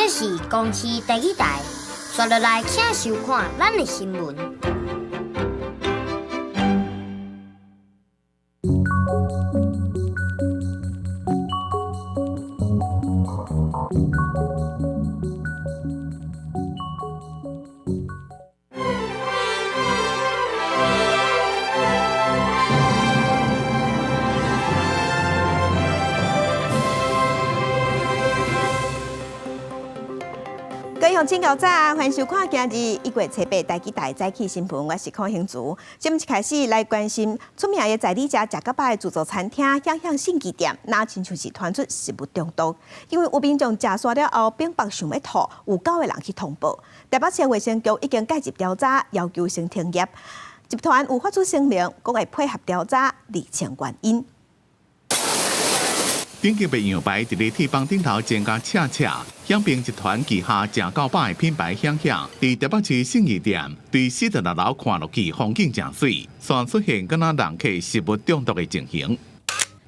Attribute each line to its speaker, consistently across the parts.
Speaker 1: 這是公視第一台，刷落來請收看咱的新聞。
Speaker 2: 各位鄉親早，歡迎收看今日1月7日台語台早起新聞，我是鄺興竹。節目一開始來關心出名的在你遮食較飽的自助餐廳響響信義店，若親像是傳出食物中毒，因為有民眾食煞了後，反腹想欲吐，有9個人去通報。台北市衛生局已經介入調查，要求先停業。集團有發出聲明，講會配合調查，釐清原因。
Speaker 3: 頂級的樣牌佇咧鐵板頂頭煎甲赤赤，享平集團旗下食到飽的品牌響響，佇台北市信義店對46樓看落去風景誠媠，煞出現敢若人客食物中毒的情形。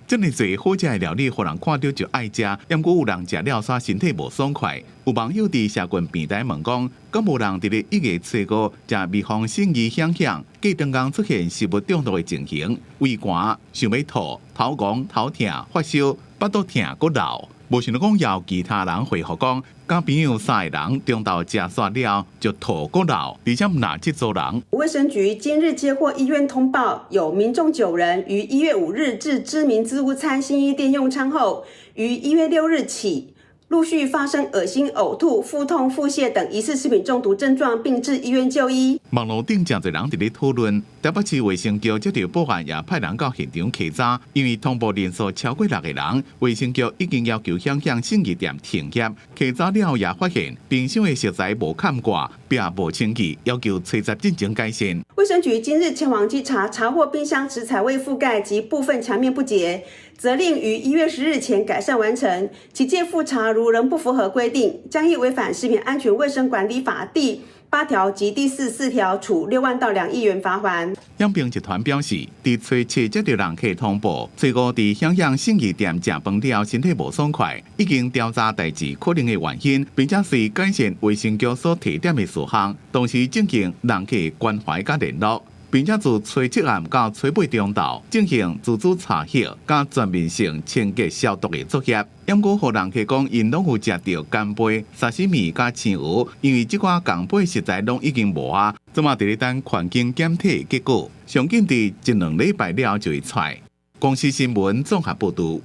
Speaker 3: 這麼濟好食的料理，予人看著就愛食，毋過有人食了煞身體無爽快。有網友佇社群平台問講，敢無人佇咧1月初5食味風信義響響，隔當工出現食物中毒的情形，胃寒、想欲吐、頭戇、頭痛、發燒、腹肚痛、閣流。無想到講，也有其他人回覆講，佮朋友三个人中晝食煞了就吐閣流，而且毋若這組人。
Speaker 4: 衛生局今日接獲醫院通報，有民眾9人於1月5日至知名自助餐信義店用餐後，於1月6日起陸續發生噁心、嘔吐、腹痛、腹瀉等疑似食品中毒症狀，並至醫院就醫。
Speaker 3: 網路頂誠濟人佇咧討論，台北市衛生局接著報案，也派人到現場稽查，因為通報人數超過6個人，衛生局已經要求響響信義店停業。稽查了後也發現冰箱的食材無崁蓋，壁無清氣，要求初十進行改善。
Speaker 4: 衛生局今日前往稽查，查獲冰箱食材未覆蓋及部分牆面不潔，責令於1月10日前改善完成。其間復查如仍不符合規定，將依違反食品安全衛生管理法第8條及第44條，處6萬到2億元罰鍰。
Speaker 3: 享平集團表示，佇初七接著人客通報，初五佇響響信義店食飯了後，身體無爽快，已經調查代誌可能的原因，並且隨改善衛生局所提點的事項，同時進行人客關懷佮聯絡。並且自初七暗到初八中晝進行自主查核、佮全面性清潔消毒的作業。毋過，予人客講，𪜶攏有食著干貝、沙西米佮青蚵，因為這寡共款食材攏已經無啊，這馬佇咧等環境檢體的結果，上緊佇一兩禮拜了後就會出來。公視新聞綜合報導。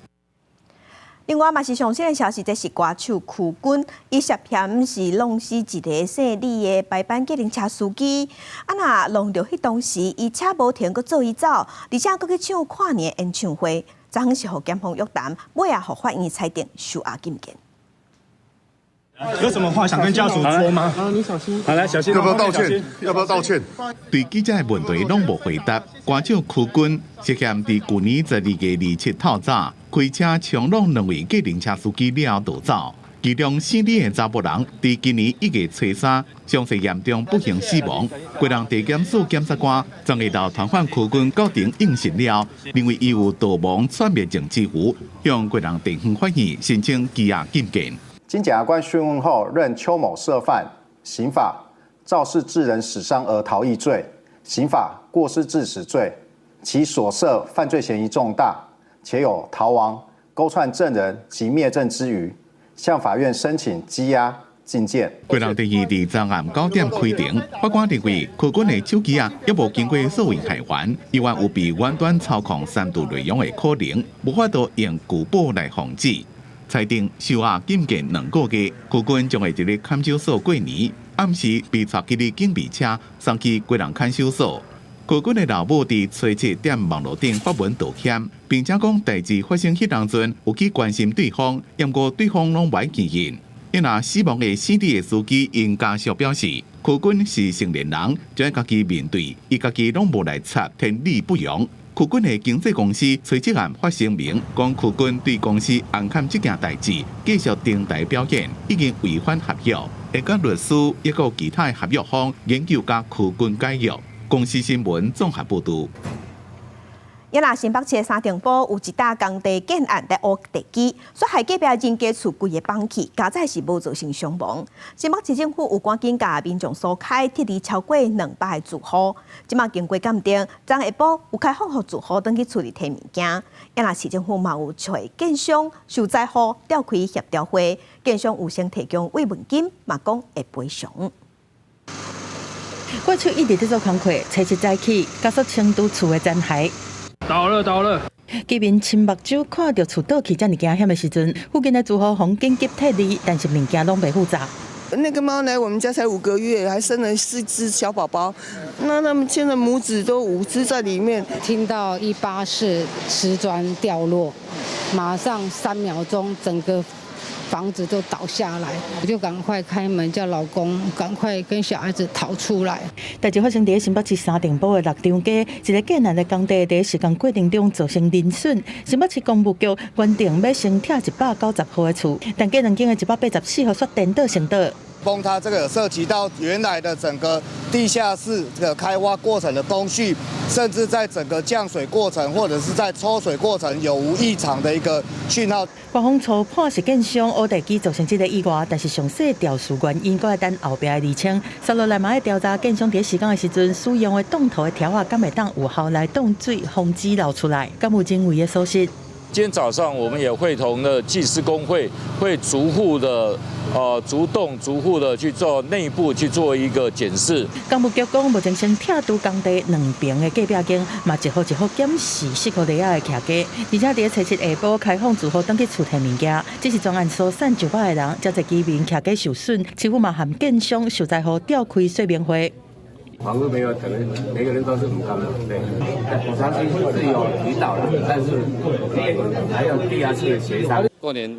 Speaker 2: 另外嘛是上新的消息，這是歌手許君，伊涉嫌是弄死一个姓李的白班計程車司機。啊，若弄著彼當時，伊車無停，閣做伊走，而且閣去唱跨年演唱會，昨昏是予檢方約談，尾仔予法院裁定收押禁見。
Speaker 5: 有什麼話想跟家屬說嗎？
Speaker 6: 啊，你小心。
Speaker 5: 好，來小心。
Speaker 7: 要不要道歉？要不要道歉？
Speaker 3: 對記者的問題攏無回答。歌手許君涉嫌佇舊年12月27透早開車衝撞兩位計程車司機了後逃走，其中姓李的查埔人佇今年1月初3傷勢嚴重，不幸死亡。基隆地檢署檢察官昨下晝傳喚許君到庭應訊了，認為伊有逃亡竄滅證之虞，向基隆地方法院申請羈押禁見。
Speaker 8: 經檢察官訊問後，認邱某涉犯刑法肇事致人死傷而逃逸罪、刑法過失致死罪，其所涉犯罪嫌疑重大，且有逃亡、勾串證人及滅證之虞，向法院申請羈押禁見。
Speaker 3: 基隆地院佇昨暗9點開庭，法官認為許君的手機啊，猶無經過數位害還，猶原有被遠端操控刪除內容的可能，無法度用具保來防止。裁定收押禁見兩個月，許君將會佇咧看守所過年。暗時被帶去咧警備車送去基隆看守所。許君的老母佇初七踮網路頂發文道歉，並且講代誌發生彼當陣有去關心對方，毋過對方攏無愛見𪜶。因若死亡的姓李的司機𪜶家屬表示，許君是成年人，就愛家己面對，伊家己攏無來插，天理不容。許君的經紀公司初七暗發聲明，講許君對公司紅崁這件代誌繼續登台表演，已經違反合約，會佮律師抑閣其他的合約方研究佮許君解約。公視新聞綜合報導。
Speaker 2: 也若新北市三重埔有一搭工地建案咧挖地基，煞害隔壁人家厝規个崩去，佳哉是無造成傷亡。新北市政府有趕緊共民眾疏開，撤離超過200个住戶。這馬經過鑑定，昨下晡有開放予住戶轉去厝裡提物件。也若市政府嘛有揣建商、受災戶召開協調會，建商有先提供慰問金，嘛講會賠償。
Speaker 6: 過去一直佇做工課，初七早起加速清除厝的殘骸。
Speaker 5: 倒了倒了！
Speaker 6: 居民親目睭看著厝倒去遮爾驚險的時陣，附近的住戶予緊急撤離，但是物件攏袂負責。
Speaker 9: 那個貓來我們家才5個月，還生了四隻小寶寶，那他們現在母子都五隻在裡面。
Speaker 10: 聽到184瓷磚掉落，馬上3秒鐘整個房子都倒下來，我就趕快開門叫老公趕快跟小孩子逃出來。
Speaker 6: 代誌發生佇新北市三重埔的六張街，一个建案的工地佇施工過程中造成人損。新北市工務局原定欲先拆190號的厝，但隔兩間的184號煞顛倒先倒。
Speaker 11: 崩塌這個有涉及到原來的整個地下室這個開挖過程的工序，甚至在整個降水過程或者是在抽水過程有無異常的一個訊號。
Speaker 6: 官方初判是建商挖地基造成這个意外，但是詳細調查原因，閣愛等後壁的釐清。接落來嘛愛調查建商佇施工的時陣使用的擋土的條仔，敢會當有效來擋水，防止流出來？敢有人為的疏失？
Speaker 12: 今天早上我們也會同了技師工會，會逐戶的，逐棟逐戶的去做內部去做一個檢視。
Speaker 6: 工務局講，目前先拆除工地兩邊的隔壁間，嘛一戶一戶檢視適合地仔的徛家，而且佇初七下晡開放住戶轉去厝提物件，只是全案疏散900个人，遮濟居民徛家受損，市府嘛和建商受災戶召開說明會。
Speaker 13: 房屋沒有，可能每個人都是唔甘的，對。我相信是有提到的，但是還有第二次的協商。
Speaker 14: 過年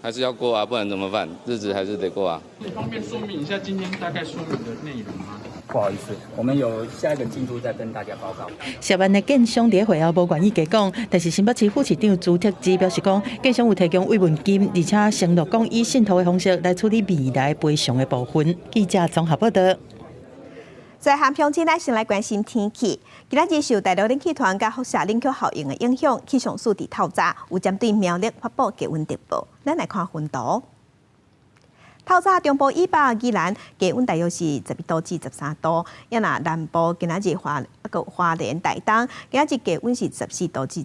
Speaker 14: 還是要過啊，不然怎麼辦？日子還是得過啊。
Speaker 5: 你方便說明一下今天大概說明的內容嗎？
Speaker 13: 不好意思，我們有下一個進度再跟大家報告。
Speaker 6: 涉案的建商佇會後無願意加講，但是新北市副市長朱鐵志表示講，建商有提供慰問金，而且承諾講以信託的方式來處理未來賠償的部分。記者綜合報道。
Speaker 2: 在韓鄉親，咱先來關心天氣。今仔日受大陸冷氣團佮輻射冷卻效應的影響，氣象署佇透早有針對苗栗發布低溫特報。咱來看溫度。透早中部以北宜蘭低溫大約是11度至13度，也若南部今仔日花蓮台東今仔日低溫是14度至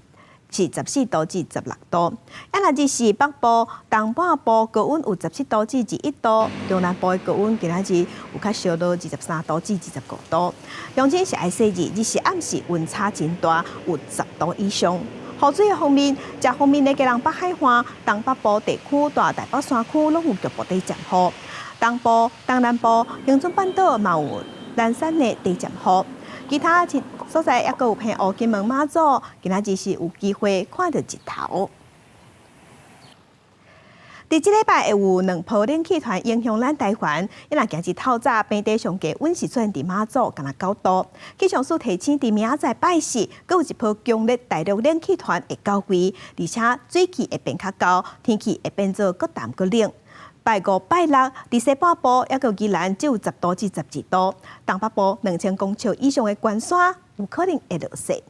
Speaker 2: 16度。啊，若日是北部、東半部高溫有17度至21度，中南部的高溫今仔日有較燒到23度至25度。鄉親是愛細膩，日時暗時溫差真大，有10度以上。雨水的方面，這方面的基隆北海岸、東北部地區、大台北山區攏有局部短暫雨。東部、東南部、恆春半島嘛有零散的短暫雨。其他所在抑閣有澎湖、金門、馬祖，今仔日是有機會看著日頭。佇這禮拜會有兩波冷氣團影響咱台灣，伊若今日透早平地上低溫是出現佇馬祖，干焦9度。氣象署提醒，佇明仔載拜四，閣有一波強烈大陸冷氣團會到位，而且水汽會變較厚，天氣會變做閣澹閣冷。拜五、拜六，佇西半部抑閣宜蘭只有10度至12度，東北部2000公尺以上的懸山有可能會落雪。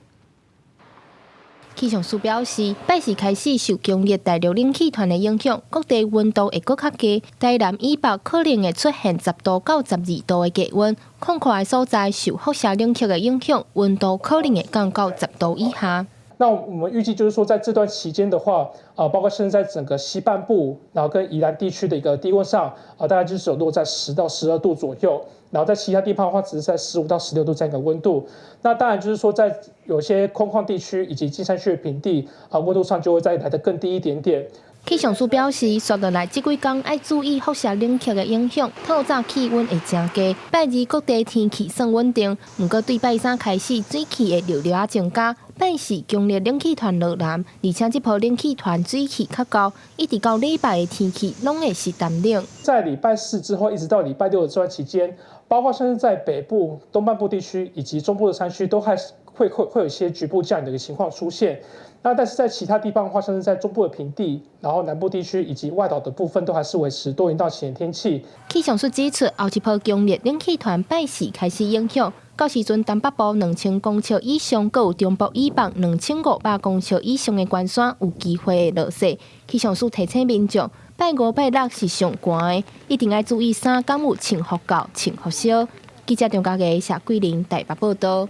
Speaker 15: 氣象署表示，拜四開始受強烈大陸冷氣團的影響，各地溫度會閣較低。台南以北可能會出現10度到12度的低溫，空曠的所在受輻射冷卻的影響，溫度可能會降到十度以下。
Speaker 16: 那我們預計就是說，在這段期間的話，啊，包括現在整個西半部，然後跟宜蘭地區的一個低溫上，啊，大概就是有落在10到12度左右。然後在其他地方的話，只是在15到16度這樣一個溫度。那當然就是說，在有些空曠地區以及近山區的平地，啊，溫度上就會再來得更低一點點。
Speaker 15: 氣象署表示，紲落來這幾工愛注意輻射冷卻的影響，透早氣溫會誠低。拜二各地天氣算穩定，毋過對拜三開始水汽會陸陸仔增加。拜四強烈冷氣團落南，而且這波冷氣團水汽較厚，一直到禮拜的天氣攏會是澹冷。
Speaker 16: 在禮拜四之後，一直到禮拜六的這段期間，包括像是在北部、東半部地區以及中部的山區，都還会有一些局部降雨的一个情况出现。那但是在其他地方的话，像是在中部的平地，然后南部地区以及外岛的部分，都还是维持多云到晴的天气。
Speaker 15: 气象署指出，後一波強烈冷氣團拜四開始影響，到時陣東北部2000公尺以上，閣有中部以北2500公尺以上的懸山有機會會落雪。氣象署提醒民眾，拜五、拜六是上寒的，一定愛注意衫敢有穿予夠、穿予燒。記者張家傑、謝桂玲台北報道。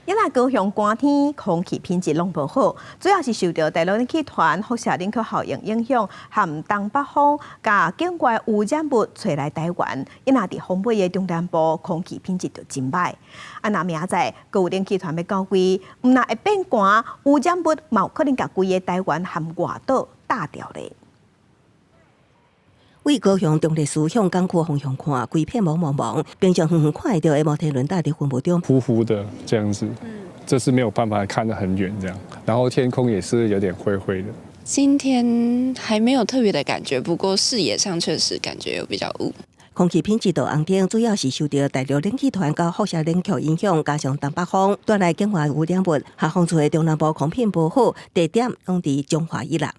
Speaker 2: 這若高雄寒天，空氣品質攏無好，主要是受著大陸冷氣團輻射冷卻效應影響，含東北風佮境外污染物吹來台灣，因若佇風尾的中南部空氣品質就真䆀。啊，若明仔載閣有冷氣團欲到位，毋但會變寒，污染物嘛有可能共規个台灣含外島罩著咧。
Speaker 17: 為高雄中壢市向港區方向看，規片霧濛濛，平常遠遠看會著的摩天輪罩佇雲霧中，
Speaker 18: 糊糊的這樣子，這是沒有辦法看得很遠這樣，然後天空也是有點灰灰的。
Speaker 19: 今天還沒有特別的感覺，不過視野上確實感覺有比較霧。
Speaker 17: 空氣品質著紅燈，主要是受著大陸冷氣團佮輻射冷卻影響，加上東北風帶來境外污染物，下風處的中南部空品無好，地點攏佇彰化以南。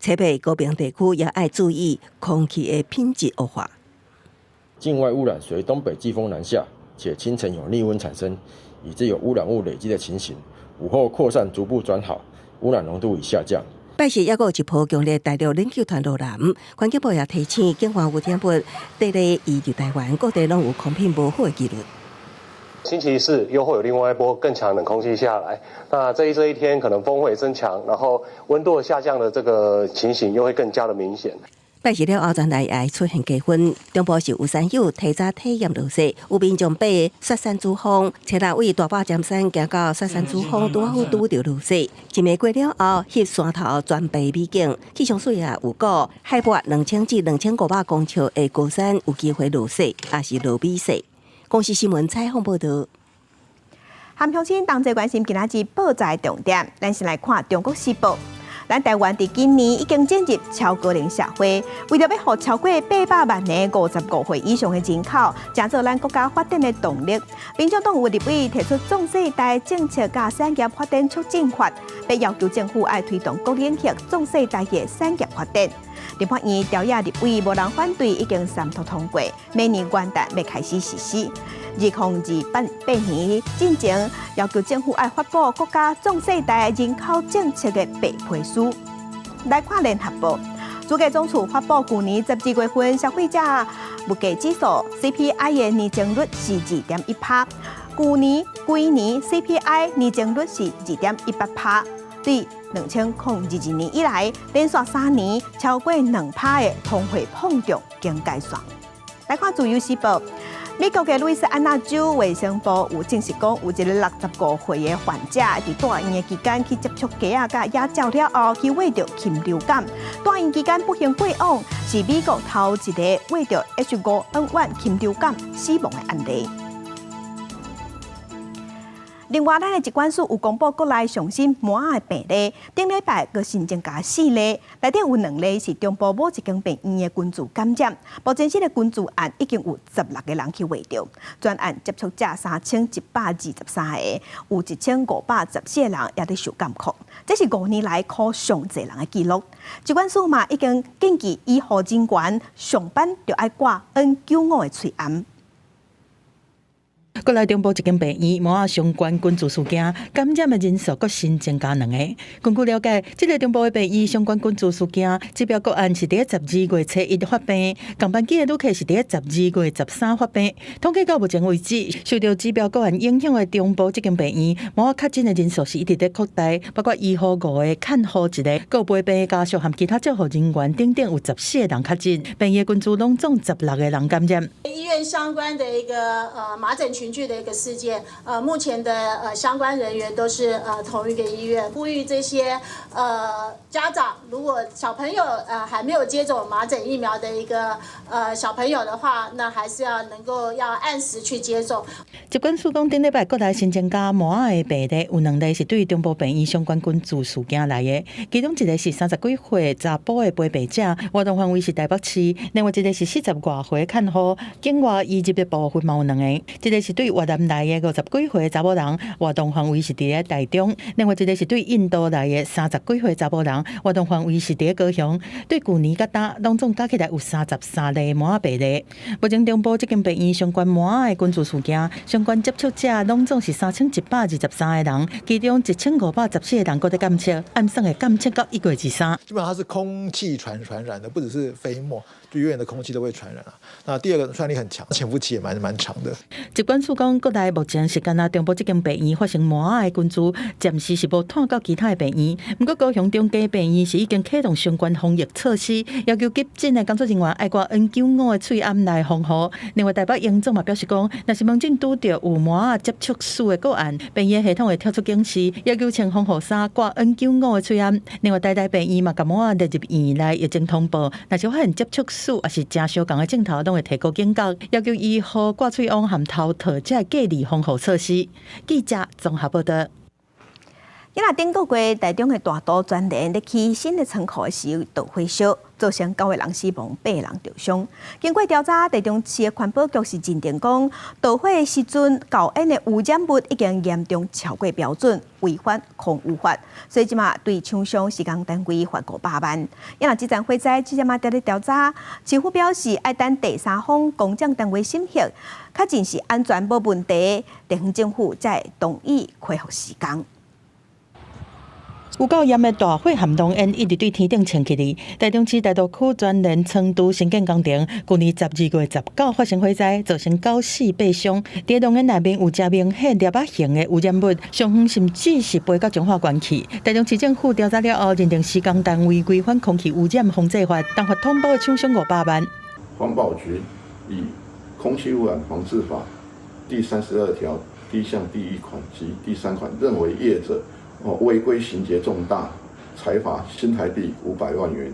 Speaker 17: 台北高屏地區也愛注意空氣的品質惡化。
Speaker 20: 境外污染隨東北季風南下，且清晨有逆溫產生，以致有污染物累積的情形。午後擴散逐步轉好，污染濃度已下降。
Speaker 17: 拜四猶閣有一波強烈大陸冷氣團落南，環境部也提醒，境外污染物地咧移入台灣，各地攏有空品無好的記錄。
Speaker 21: 星期四又會有另外一波更強冷空氣下來，那這一天可能風會增強，然後溫度下降的這個情形又會更加的明顯。
Speaker 17: 拜四了後，全台會出現低溫，中部是有山友提早體驗落雪，有民眾爬雪山主峰，初六為大霸尖山行到雪山主峰，拄好拄著落雪。一暝過了後，翕山頭全白美景。氣象署也有講，海拔2000至2500公尺的高山有機會落雪，抑是落美雪。公視新聞採訪報導。
Speaker 2: 含鄉親同齊關心今仔日報紙重點，咱先來看《中國時報》。咱台灣佇今年已經進入超高齡社會，為著欲予超過800萬个55歲以上的人口，成做咱國家發展的動力。民眾黨有立委提出壯世代政策佮產業發展促進法，欲要求政府愛推動各領域壯世代的產業發展。立法院朝野立委無人反對，已經三讀通過，明年元旦欲開始實施。2028年進前要求政府愛發布國家壯世代人口政策的白皮書。來看聯合報，主計總處發布舊年12月份消費者物價指數 CPI 的年增率是2.1%，舊年規年 CPI 年增率是2.18%，對2022年以來連續3年超過2%的通貨膨脹警戒線。來看自由時報。美國的路易斯安那州衛生部有證實講，有一个65歲的患者佇住院的期間去接觸雞仔佮野鳥了後，去罹著禽流感。住院期間不幸過往，是美國頭一个罹著 H5N1 禽流感死亡的案例。另外，咱的疾管署有公布國內上新麻仔的病例，頂禮拜閣新增加四例，內底有兩例是中部某一間病院的群聚感染。目前這个群聚案已經有16個人去罹著，全案接觸者3123個，有1514個人也佇受監控，這是5年來箍上濟人的紀錄。疾管署嘛已經建議醫護人員上班就愛掛 N95 的喙罨。
Speaker 6: 國內中部一間病院麻仔相關群聚事件感染的人數閣新增加兩個。根據了解，這个中部的病院相關群聚事件，這標個案是佇12月初一發病，仝班機的旅客是佇12月13發病。統計到目前為止，受著指標個案影響的中部這間病院，麻仔確診的人數是一直咧擴大，包括醫護五個、看護一個，閣有陪病家屬和其他照護人員等等，有14個人確診。病院群組攏總16個人感染。
Speaker 22: 醫院相關的一個麻疹群聚的一個事件，目前的相關人員都是同一個醫院，呼籲這些家長如果小朋友還沒有接種麻疹疫苗的一個小朋友的話，那還是要能夠要按時去接種。
Speaker 6: 疾管署講，頂禮拜國內新增加麻仔的病例，有兩例是對中部病院相關根治事件來的，其中一個是30幾歲查埔的陪病者，活動範圍是台北市；另外一個是40外歲看護，境外移入的部分嘛有兩個，一個是對越南來的50幾歲查某人，活動範圍是佇咧台中；另外一個是對印度來的30幾歲查某人。活動範圍是佇咧高雄，對舊年佮今攏總加起來有33例麻仔病例。目前中部這間病院相關麻仔的根治事件，相關接觸者攏總是3123個人，其中1514個人閣咧檢測，按算會檢測到1月23。
Speaker 1: 基本上它是空氣傳染的，不只是飛沫，就遠遠的空氣都會傳染啊。那第二個傳染力很強，潛伏期也蠻長的。
Speaker 6: 疾管署講，國內目前是干焦中部這間病院發生麻仔的根治，暫時是無傳到其他的病院。毋過高雄中繼病院是已經啟動相關防疫措施，要求急診的工作人員愛掛 N95 的喙罨來防護。另外，台北榮總嘛表示講，若是門診拄著有麻仔接觸史的個案，病院系統會跳出警示，要求穿防護衫、掛 N95 的喙罨。另外，台大病院嘛，共麻仔列入院內疫情通報，若是發現接觸史抑是誠相仝的症頭，攏會提高警覺，要求醫護掛喙罨和頭套這隔離防護措施。記者綜合報道。
Speaker 2: 今仔頂個月台中的大都專聯咧起新的倉庫的時導火燒，造成9個人死亡，8個人受傷。經過調查，台中市的環保局是認定講，導火的時陣，高煙的污染物已經嚴重超過標準，違反空污法，所以這馬對廠商施工單位罰500萬。因為這場火災，這馬佇咧調查，市府表示愛等第三方公證單位審核，確認是安全無問題，地方政府才會同意恢復施工。
Speaker 6: 有夠嚴的大火和濃煙一直對天頂衝起來。台中市大度區全聯倉儲新建工程，舊年12月19發生火災，造成9死8傷。佇濃煙內面有誠明顯粒仔型的污染物，上遠甚至是飛到彰化縣去。台中市政府調查了後，認定施工單位違反空氣污染防治法，當罰通報廠商500萬。
Speaker 4: 環保局以空氣污染防治法第32條第一項第1款及第3款，認為業者違規情節重大，裁罰新台幣500萬元。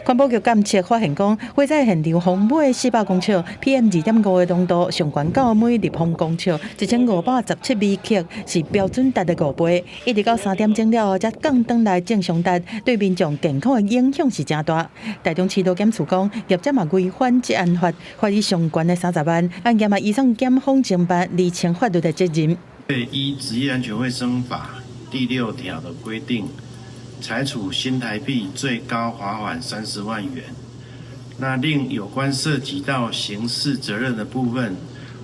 Speaker 6: 環保局監測發現講，火災現場風尾400公尺，PM2.5的濃度上懸到每立方公尺1517微克，是標準值的5倍。一直到3點鐘了後，才降轉來正常值，對民眾健康的影響是誠大。台中市勞檢署講，業者嘛違反職安法，罰伊上懸的30萬，案件嘛移送檢方偵辦，釐清法律的責任。
Speaker 23: 依職業安全衛生法第6條的規定，裁處新台幣最高罰款30萬元。那另有關涉及到刑事責任的部分，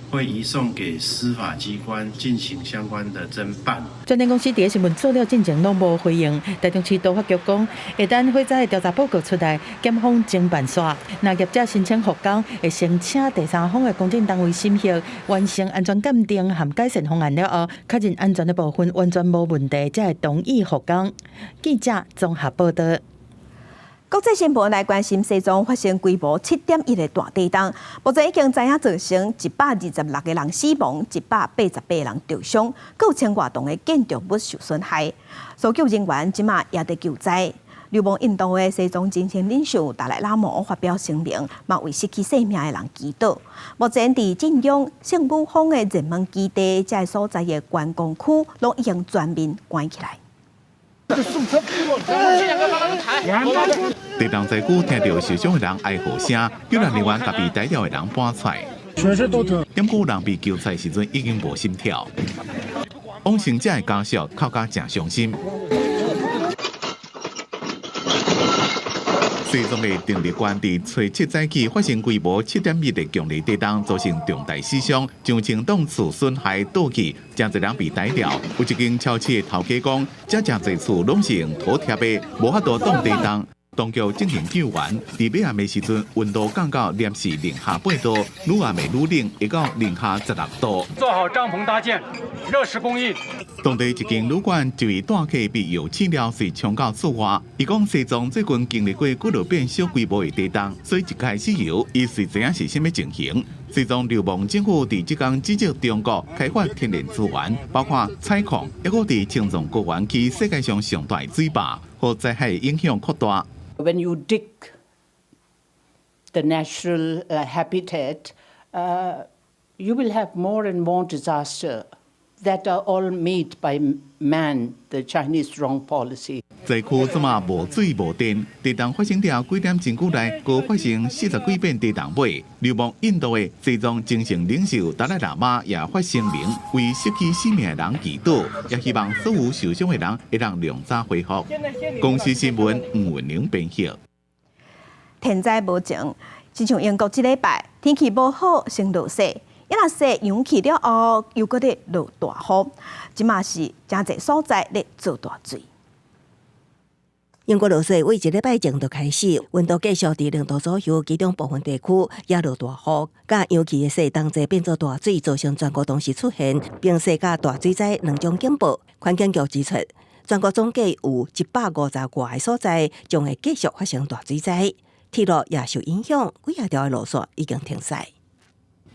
Speaker 23: 會移送給司法機關進行相關的偵辦。
Speaker 6: 全聯公司佇新聞做了進前攏無回應。台中市都發局講，會等火災調查報告出來，檢方偵辦煞。若業者申請復工，會先請第三方的公證單位審核，完成安全鑑定和改善方案了後，確認安全的部分完全無問題，才會同意復工。記者綜合報道。
Speaker 2: 國際新聞來關心，西藏發生規模7.1的大地震，目前已經知影造成126個人死亡，188人受傷，閣有千外棟的建築物受損害。搜救人員這馬也佇救災。流亡印度的西藏精神領袖達賴喇嘛發表聲明，嘛為失去性命的人祈禱。目前佇震央聖母峰的熱門基地，這个所在的觀光區，攏已經全面關起來。
Speaker 3: 地震災區聽著受傷的人哀嚎聲，救援人員共被逮著的人搬出來。毋過人被救出來時陣已經無心跳。往生者的家屬哭甲誠傷心。西藏的定日縣佇初七早起發生規模7.1的強烈地震，造成重大死傷，上千棟厝損害倒去，誠濟人被逮著。有一間超市的頭家講，遮誠濟厝攏是用土疊的，無法度擋地震。當局進行救援，佇尾暗的時陣，溫度降到攝氏零下8度，愈暗會愈冷，會到零下16度。
Speaker 24: 做好帳篷搭建，熱食供應。
Speaker 3: 當地一間旅館一位住客被油漆了，隨衝到厝外。伊講西藏最近經歷過幾落變小規模的地震，所以一開始時，伊隨知影是啥物情形。西藏流亡政府佇這工指責中國開發天然資源，包括採礦，抑閣佇青藏高原起世界上上大的水壩。予災害影響擴大。
Speaker 7: When you dig the natural habitat, you will have more and more disaster that are all made by man, the Chinese wrong policy.
Speaker 3: 災區這馬無水無電，地動發生了幾點鐘久內，閣發生四十幾遍地動尾。流亡印度的西藏精神領袖達賴喇嘛也發聲明，為失去性命的人祈禱，也希望所有受傷的人會當量早恢復。公視新聞吳文玲編譯。
Speaker 2: 天災無情，親像英國這禮拜天氣無好，先落雪，一若雪融去了後，又閣咧落大雨，這馬是誠濟所在咧做大水。
Speaker 17: 英國落雪為一禮拜前就開始，溫度繼續佇0度左右，其中部分地區也落大雨，佮融去的雪同齊變做大水，造成全國同時出現冰雪佮大水災兩種警報。環境局指出，全國總計有150外个所在將會繼續發生大水災，鐵路也受影響，幾仔條的路線已經停駛。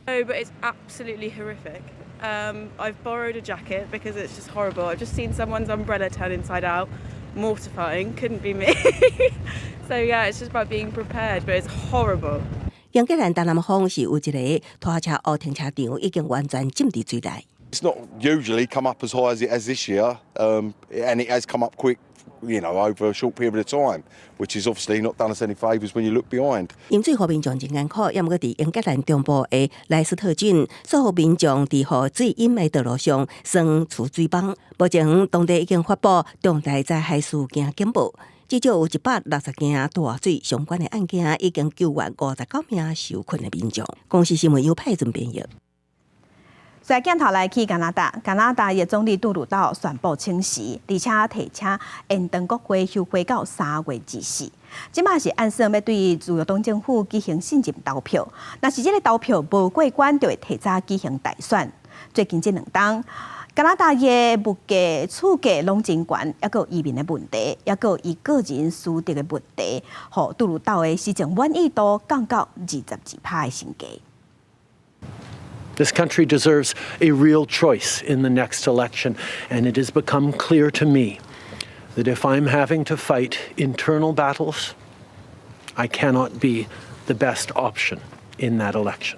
Speaker 8: No, but it's absolutely horrific. I've borrowed a jacket because it's just horrible. I've just seen someone's umbrella turn inside out. Mortifying, couldn't be me. So yeah, it's just about being prepared, but it's horrible.
Speaker 17: 英格蘭東南方是有一个拖車屋停車場已經完全浸佇水內。
Speaker 9: It's not usually come up as high as it has this year, and it has come up quick, over a short period of time, which has obviously not done us any favours when you look behind.
Speaker 17: 淹水予民眾真艱苦，猶毋過佇英格蘭中部的萊斯特郡，所有民眾佇予水淹的道路上耍儲水枋。目前當地已經發布重大災害事件警報，至少有160件大水相關的案件，已經救援59名受困的民眾。公視新聞由派准編譯。
Speaker 2: 再鏡頭來去加拿大，加拿大的總理杜魯道宣布請辭，而且提請延長國會休會到3月24。這馬是按算欲對自由黨政府舉行信任投票，若是這个投票無過關，就會提早舉行大選。最近這兩冬，加拿大的物價、厝價攏真懸，猶閣有移民的問題，猶閣有伊個人私德的問題，予杜魯道的施政滿意度降到22%的新低。
Speaker 10: This country deserves a real choice in the next election, and it has become clear to me that if I'm having to fight internal battles, I cannot be the best option in that election.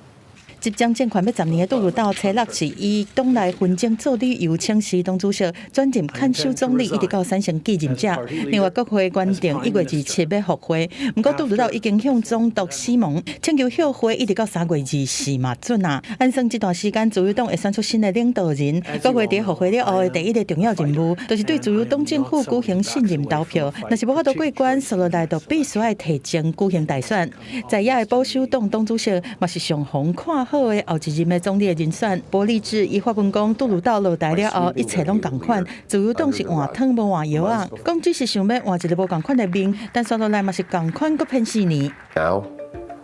Speaker 6: 執掌政權欲10年的杜魯道，初六是以黨內紛爭做理由請辭黨主席，轉任看守總理，一直到產生繼任者。另外，國會原定1月27欲復會，毋過杜魯道已經向總督史蒙請求休會，一直到3月24嘛準啊。按算這段時間，自由黨會選出新的領導人。國會佇復會了後的第一个重要任務，就是對自由黨政府舉行信任投票。若是無法度過關，紲落來就必須愛提前舉行大選。在野的保守黨黨主席嘛是上予看好的後一任的總理的人選，玻利智伊發文講，杜魯道落台了後，一切攏仝款，自由黨是換湯無換藥仔，講只是想欲換一个無仝款的面，但紲落來嘛是仝款，閣騙4年。
Speaker 25: Now,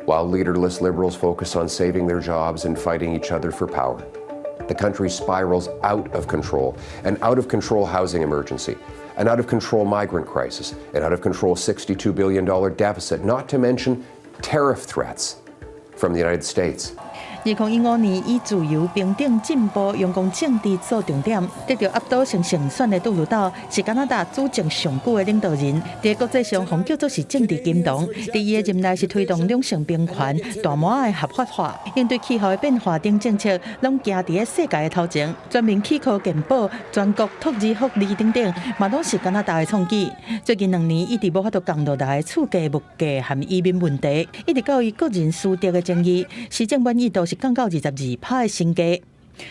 Speaker 25: while leaderless liberals focus on saving their jobs and fighting each other for power, the country spirals out of control, an out of control housing emergency, an out of control migrant crisis, an out of control $62 billion deficit, not to mention tariff threats from the United States.
Speaker 6: 2015年，以自由、平等、進步、陽光政治做重點，得著壓倒性勝選的杜魯道是加拿大主政上久的領導人，佇國際上予叫做是政治金童。佇伊的任內是推動兩性平權、大麻的合法化、應對氣候的變化等政策，攏行佇咧世界的頭前。全民齒科健保、全國托兒福利等等，嘛攏是加拿大的創舉。最近2年一直無法度降落來的厝價、物價和移民問題，一直到伊個人私德的爭議，施政滿意度是降到22%的新低。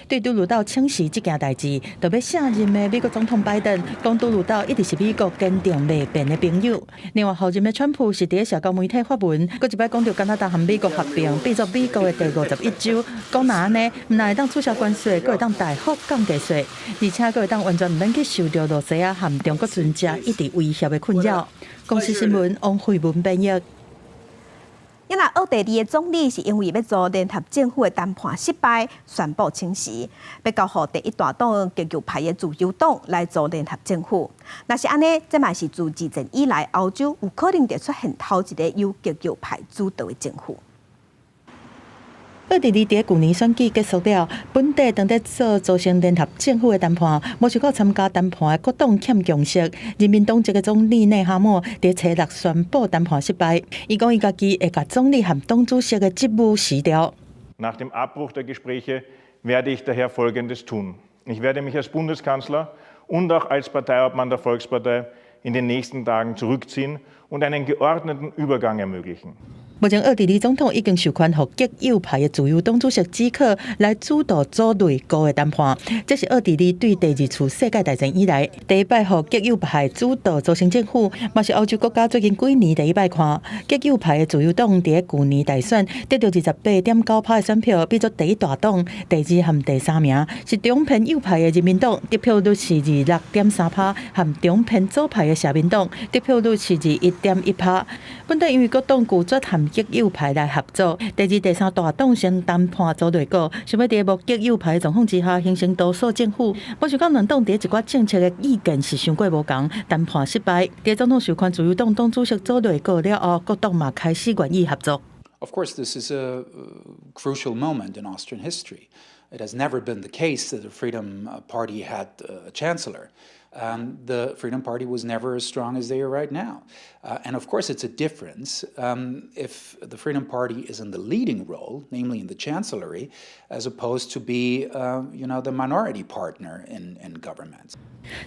Speaker 6: 對杜魯道請辭這件代誌，就欲卸任的美國總統拜登講，杜魯道一直是美國堅定袂變的朋友。另外，候任的川普是佇咧社交媒體發文，閣一擺講著加拿大和美國合併，變做美國的第51州，講若按呢，毋但會當取消關稅，閣會當大幅降低稅，而且閣會當完全毋免去受著羅西亞和中國船隻一直威脅的困擾。公視新聞王慧文編譯。
Speaker 2: 因為奧地利的總理是因為欲組聯合政府的談判失敗，宣布請辭，欲交予第一大黨極右派的自由黨來組聯合政府。若是按呢，這嘛是自二戰以來歐洲有可能會出現頭一个由極右派主導的政府。
Speaker 6: 奧地利佇舊年選舉結束了，本底當咧做組成聯合政府的談判，無想到參加談判的各黨欠共識。人民黨籍的總理內哈默佇初六宣布談判失敗，伊講伊家己會共總理和黨主席的職務辭掉。
Speaker 5: Nach dem Abbruch der Gespräche werde ich daher Folgendes tun. Ich werde mich als Bundeskanzler und auch als Parteiobmann der Volkspartei in den nächsten Tagen zurückziehen und einen geordneten Übergang ermöglichen.
Speaker 6: 目前奧地利總統已經授權予極右派的自由黨主席基克來主導組內閣的談判。這是奧地利對第二次世界大戰以來第一擺予極右派主導組成政府，嘛是歐洲國家最近幾年第一擺看。極右派的自由黨佇舊年大選得著28.9%的選票，變做第一大黨。第二和第三名是中偏右派的人民黨，得票率是26.3%，和中偏左派的社民黨得票率是21.1%。本底因為各黨拒絕和極右派來合作，第二、第三大黨先談判組內閣，想欲佇無極右派的狀況之下形成多數政府。無想到兩黨佇一寡政策的意見是傷過無仝，談判失敗。佇總統授權自由黨黨主席組內閣了後，各黨嘛開始願意合作。
Speaker 11: Of course, this is a crucial moment in Austrian history. It has never been the case that the Freedom Party had a chancellor. The Freedom Party was never as strong as they are right now. And of course, it's a difference if the Freedom Party is in the leading role, namely in the chancellery, as opposed to be the minority partner in government.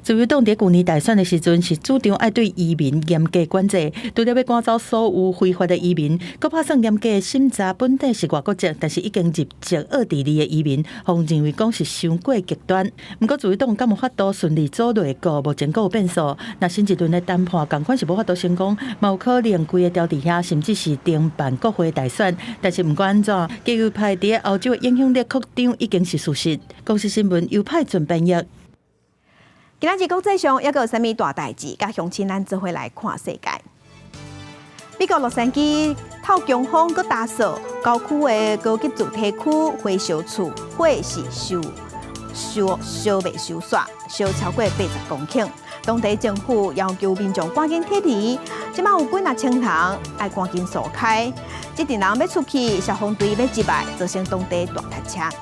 Speaker 6: 自由黨佇舊年大選的時陣是主張愛對移民嚴格管制，除了欲趕走所有非法的移民，閣拍算嚴格審查本底是外國籍，但是已經入籍奧地利的移民，予認為講是傷過極端。毋過自由黨敢有法度順利組內閣，目前閣有變數。若新一輪的談判仝款是無法度成功，嘛有可能規个牢佇遐，甚至是停辦國會大選。但是毋管按怎，極右派佇歐洲的影響力擴張已經是事實。公視新聞由派準編譯。
Speaker 2: 今仔日國際上猶閣有啥物大代誌？佮鄉親咱做伙來看世界。美國洛杉磯透強風閣大掃，郊區的高級住宅區火燒厝，火勢燒燒燒袂收煞，燒超過80公頃。當地政府要求民眾趕緊撤離，這馬有幾若千人愛趕緊疏開。這陣人欲出去，消防隊欲入來，造成當地大塞車。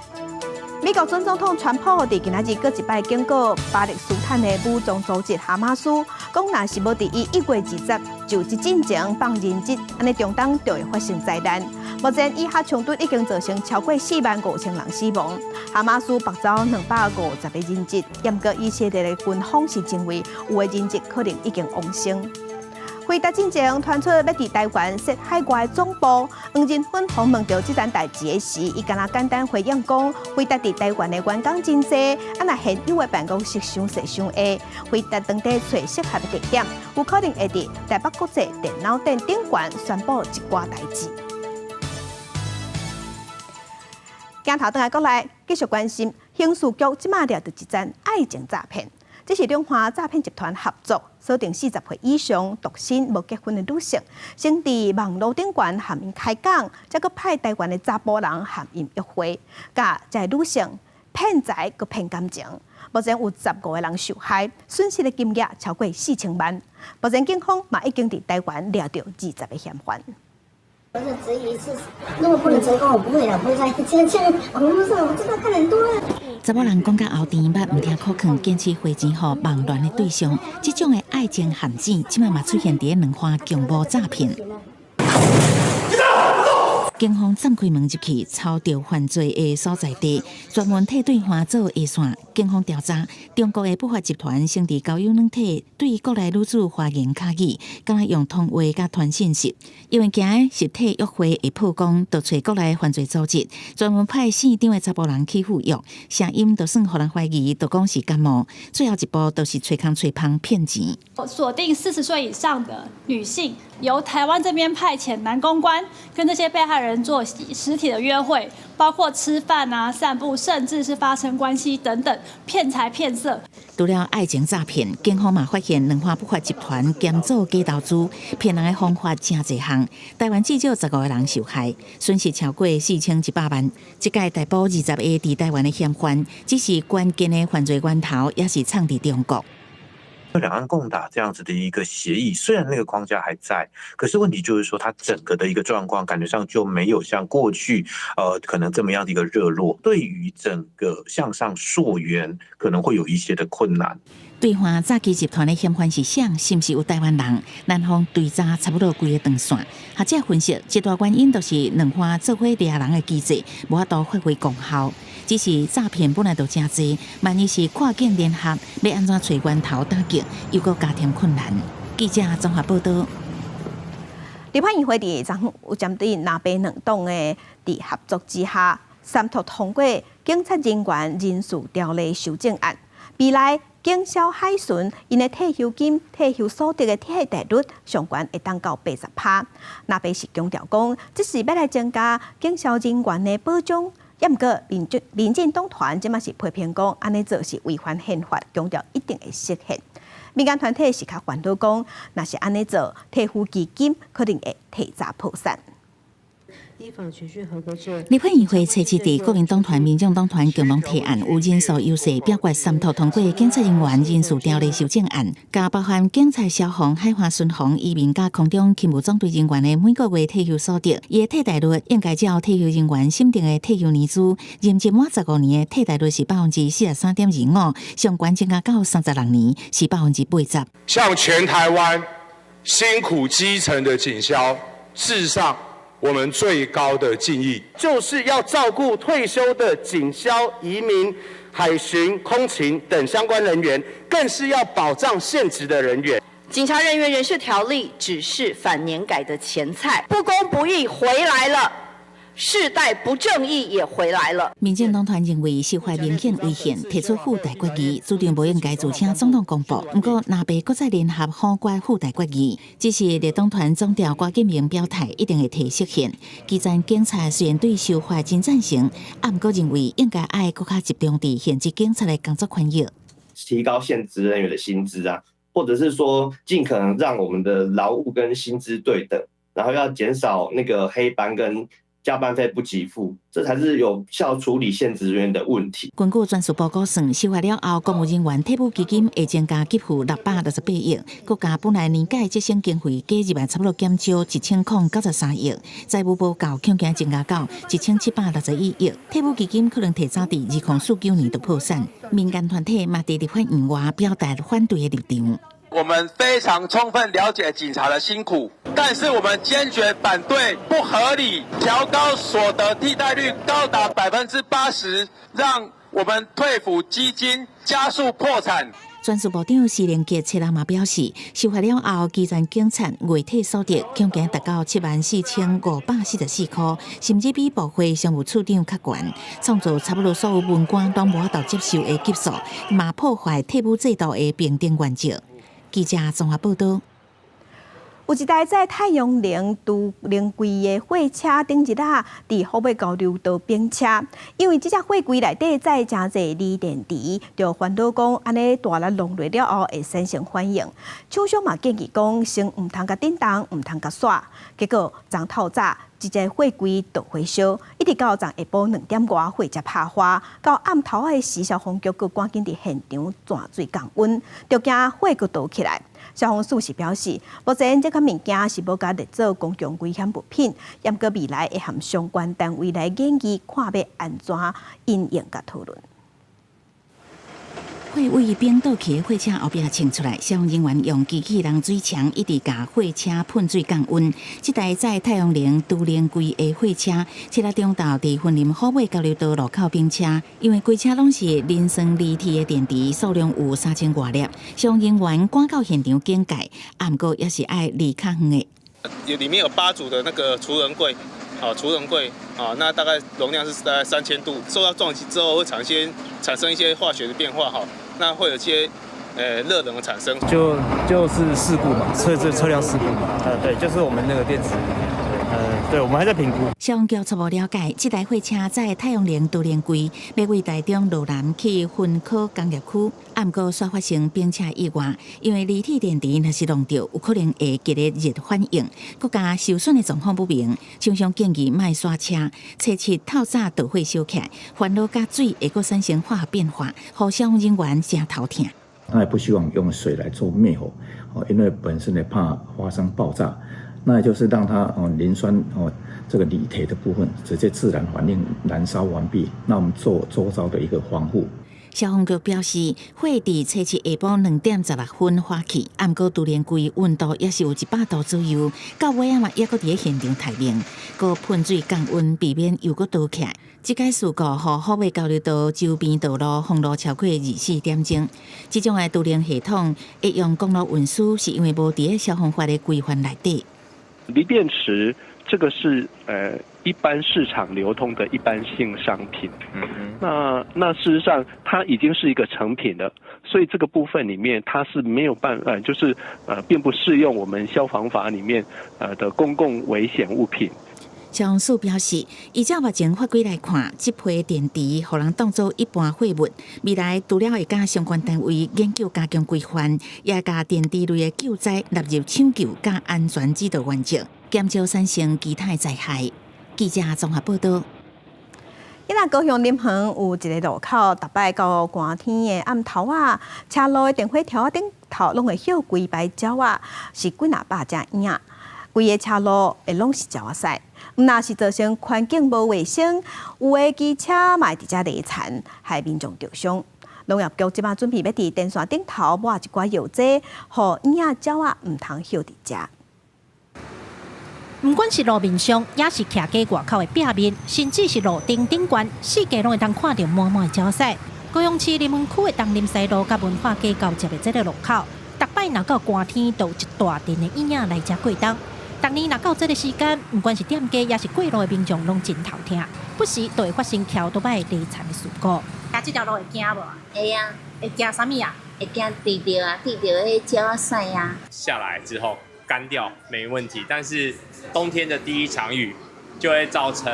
Speaker 2: 美國準總統川普佇今仔日閣一擺警告巴勒斯坦的武裝組織哈馬斯，講若是無佇伊1月20就這進前放人質，按呢中東就會發生災難。目前以哈衝突已經造成超過4萬5千人死亡，哈馬斯縛走250個人質，毋過以色列的軍方是認為有的人質可能已經往生。輝達進前傳出欲佇台灣設海外總部，黃仁勳訪問著這件代誌的時，伊敢若簡單回應講，輝達佇台灣的員工真濟，啊若現有的辦公室傷細傷狹，輝達當地揣適合的地點，有可能會佇台北國際電腦展頂懸宣布一寡代誌。鏡頭轉來國內，繼續關心刑事局這馬掠著一樁愛情詐騙。這是兩岸詐騙集團合作，鎖定40歲以上獨身無結婚的女性，先佇網路頂懸和𪜶開講，再閣派台灣的查埔人和𪜶約會，共這个女性騙財閣騙感情。目前有15個人受害，損失的金額超過4000萬。目前警方嘛已經佇台灣掠著20個嫌犯。
Speaker 12: 我是質疑是，如果不能成功，我不會啦，不會再這樣網絡上我知道看很多啦。
Speaker 13: 查某人講甲後甜，捌毋聽苦勸，堅持匯錢予網戀的對象，這種的愛情陷阱，這馬嘛出現佇兩岸共謀詐騙。警方鑽開門入去，抄著犯罪的所在地，專門替對方做下線。警方調查，中國的不法集團先佇交友軟體對國內女子花言巧語，敢若用通話佮傳訊息，因為驚實體約會會曝光，就揣國內犯罪組織專門派姓張的查埔人去赴約，聲音就算予人懷疑，就講是感冒。最後一步就是揣空揣芳騙錢。
Speaker 14: 鎖定40歲以上的女性，由台灣這邊派遣男公關，跟這些被害人做實體的約會，包括吃飯啊、散步，甚至是發生關係等等，騙財騙色。
Speaker 13: 除了愛情詐騙，警方嘛發現兩岸不法集團兼做假投資，騙人的方法誠濟項。台灣至少15個人受害，損失超過4100萬。這擺逮捕20个佇台灣的嫌犯，只是關鍵的犯罪源頭，也是藏佇中國。
Speaker 15: 兩岸共打這樣子的一個協議，雖然那個框架還在，可是問題就是說，它整個的一個狀況，感覺上就沒有像過去，可能這麼樣的一個熱絡，對於整個向上溯源，可能會有一些的困難。
Speaker 13: 對岸詐欺集團的嫌犯是誰？是毋是有台灣人？南方追查差不多規个長線。學者分析，一大原因就是兩岸做伙掠人的機制無法度發揮功效。只是詐騙本來就誠濟，萬一是跨境聯合，欲按怎揣源頭打擊，又閣加添困難。記者綜合報道。
Speaker 2: 立法院會佇昨有針對藍白兩黨的佇合作之下，三讀通過警察人員人事條例修正案，未來警消海巡𪜶的退休金、退休所得的替代率上懸會當到80%。藍白是強調講，這是欲來增加警消人員的保障。抑毋過民進黨團這馬是批評講，按呢做是違反憲法，強調一定會釋憲。民間團體是較煩惱講，若是按呢做，退撫基金可能會提早破產。
Speaker 13: 立法院會初七佇國民黨團、民眾黨團共同提案，有人數優勢表決三讀通過警察人員人事條例修正案，共包含警察、消防、海岸巡防、移民佮空中勤務總隊人員的每個月退休所得，伊的替代率應該照退休人員審定的退休年資，任職滿15年的替代率是43.25%，上懸增加到36年是80%。
Speaker 16: 向全台灣辛苦基層的警消致上我們最高的敬意，
Speaker 18: 就是要照顧退休的警消、移民、海巡、空勤等相關人員，更是要保障現職的人員。
Speaker 19: 警察人員人事條例只是反年改的前菜，不公不義回來了。世代不正義也回來了。
Speaker 13: 民進黨團認為修法明顯違憲，提出附帶決議，主張無應該自請總統公布。毋過藍白閣再聯合否決附帶決議，只是綠黨團總召郭敬明表態，一定會提釋憲。基層警察雖然對修法真贊成，啊，毋過認為應該愛閣較集中佇現職警察的工作權益，
Speaker 20: 提高現職人員的薪資啊，或者是說盡可能讓我們的勞務跟薪資對等，然後要減少那個黑班跟加班費不給付，這才是有效處理現職人員的問題。
Speaker 13: 根據專事報告算，修法了後，公務人員退撫基金會增加給付668億，閣加本來年改節省經費加入來，差不多減少1093億，財務報告恐驚增加到1761億，退撫基金可能提早佇2049年就破產。民間團體嘛佇立法院外表達反對的立場。
Speaker 26: 我們非常充分了解警察的辛苦，但是我們堅決反對不合理調高所得替代率高達80%，讓我們退撫基金加速破產。
Speaker 13: 專事部長施玲傑七日嘛表示，修法了後，基層警察月退所得恐驚達到74,544塊，甚至比部會商務處長較懸，創造差不多所有文官攏無法度接受的級數，嘛破壞退撫制度的平等原則。記者綜合報道。
Speaker 2: 有一台載太陽能儲能櫃的貨車，頂日仔佇虎尾交流道反車，因為這隻貨櫃內底載誠濟鋰電池，就煩惱講按呢大力弄落了後會產生反應。廠商嘛建議講，先毋通共振動，毋通共煞。結果昨透早，這隻貨櫃著火燒，一直到昨下晡2點外火才拍花。到暗頭仔時，消防局閣趕緊佇現場鑽水降溫，就驚火閣著起來。消防署是表示，目前這款物件是無共列做公共危險物品，毋過未來會和相關單位來研議，看欲按怎因應佮討論。
Speaker 13: 貨位反倒去的貨車後壁衝出來，消防人員用機器人水槍一直共貨車噴水降溫。這台載太陽能儲能櫃的貨車，七日中晝佇雲林虎尾交流道路口反車，因為規車攏是磷酸鋰鐵的電池，數量有3000外粒。消防人員趕到現場警戒，毋過也是愛離較遠的。
Speaker 27: 裡面有8組的那個儲能櫃，好，儲能櫃，啊，那大概容量是大概3000度，受到撞擊之後會產生一些化學的變化，哈，那會有一些熱能的產生，
Speaker 28: 就是事故嘛，車輛事故嘛，對，就是我們那個電池，對，我們還在評估。
Speaker 13: 消防局初步了解，這台貨車載太陽能儲能櫃，欲為台中羅南去雲科工業區，毋過煞發生反車意外，因為鋰鐵電池若是弄著，有可能會激烈熱反應，閣加受損的狀況不明，廠商建議莫煞車，初七透早著火燒起來，煩惱佮水會閣產生化學變化，予消防人員誠頭疼。
Speaker 1: 他也不希望用水來做滅火，哦，因為本身也怕發生爆炸。那也就是讓它哦磷酸哦這個鋰鐵的部分直接自然反應燃燒完畢，那我們做周遭的一個防護。
Speaker 13: 消防局表示，火佇初七下晡2點16分發起，毋過突然規溫度也是有100度左右，到尾仔嘛猶閣佇咧現場待命，閣噴水降溫，避免又閣燒起來。這個事故予虎尾交流道周邊道路封路超過24點鐘。這種的儲能系統會用公路運輸，是因為無佇咧消防法的規範內底。
Speaker 3: 鋰電池這個是一般市場流通的一般性商品。那事實上它已經是一個成品了，所以這個部分裡面它是沒有辦法，就是並不適用我們消防法裡面的公共危險物品。
Speaker 13: 消防署表示，依照目前法規來看，這批電池予人當做一般貨物。未來除了會佮相關單位研究加強規範，也共電池類的救災納入搶救佮安全指導原則，減少產生其他的災害。記者綜合報道。
Speaker 2: 今仔高雄林園有一個路口，逐擺到寒天的暗頭仔，車路的電火柱仔頂頭攏會歇規排鳥仔，是幾若百隻莺仔。規个車路會攏是鳥仔屎，毋但是造成環境無衛生，有的機車嘛會佇遮犁田，害民眾著傷。農業局這擺準備欲佇電線頂頭抹一寡藥劑，予莺仔鳥仔毋通歇佇遮。
Speaker 4: 毋管是路面上，抑是徛街外口的壁面，甚至是路燈頂懸，四界攏會當看著滿滿的鳥屎。高雄市林園區的東林西路佮文化街交接的這个路口，逐擺若到寒天，就有一大陣的莺仔來遮過冬。逐年若到這个時間，毋管是店家抑是過路的民眾，攏真頭疼，不時都會發生蹺桌仔犁田的事故。
Speaker 7: 行這條路會驚無？
Speaker 12: 會啊。
Speaker 7: 會驚啥物啊？
Speaker 12: 會驚滴著啊，滴著彼鳥仔屎啊。
Speaker 21: 下來之後乾掉沒問題，但是冬天的第一場雨就會造成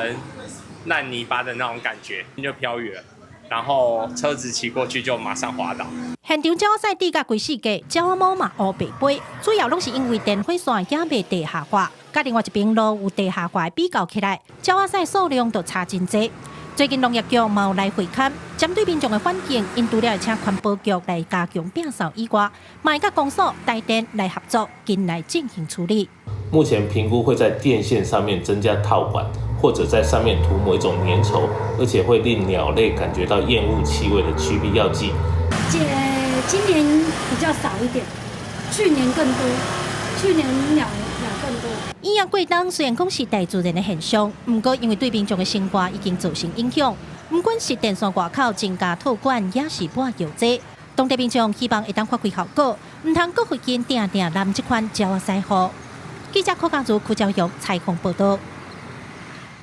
Speaker 21: 爛泥巴的那種感覺，就飄雨了，然後車子騎過去就馬上滑倒。
Speaker 4: 現場鳥仔屎滴甲規四界，鳥仔毛嘛烏白飛，主要攏是因為電火線猶未地下化，佮另外一邊路有地下化比較起來，鳥仔屎數量就差真濟。最近農業局嘛有來會勘，針對民眾的反應，𪜶除了會請環保局來加強摒掃以外，嘛會佮公所、台電來合作，緊來進行處理。
Speaker 22: 目前評估會在電線上面增加套管，或者在上面塗抹一種粘稠，而且會令鳥類感覺到厭惡氣味的驅避藥劑。
Speaker 14: 這今年比較少一點，去年更多，去年鳥更多。
Speaker 4: 莺仔過冬雖然講是大自然的現象，毋過因為對民眾的生活已經造成影響。毋管是電線外口增加套管，抑是抹藥劑，當地民眾希望會當發揮效果，毋通閣附近定定淋這款鳥仔屎雨。記者柯家如、柯昭勇採訪報導。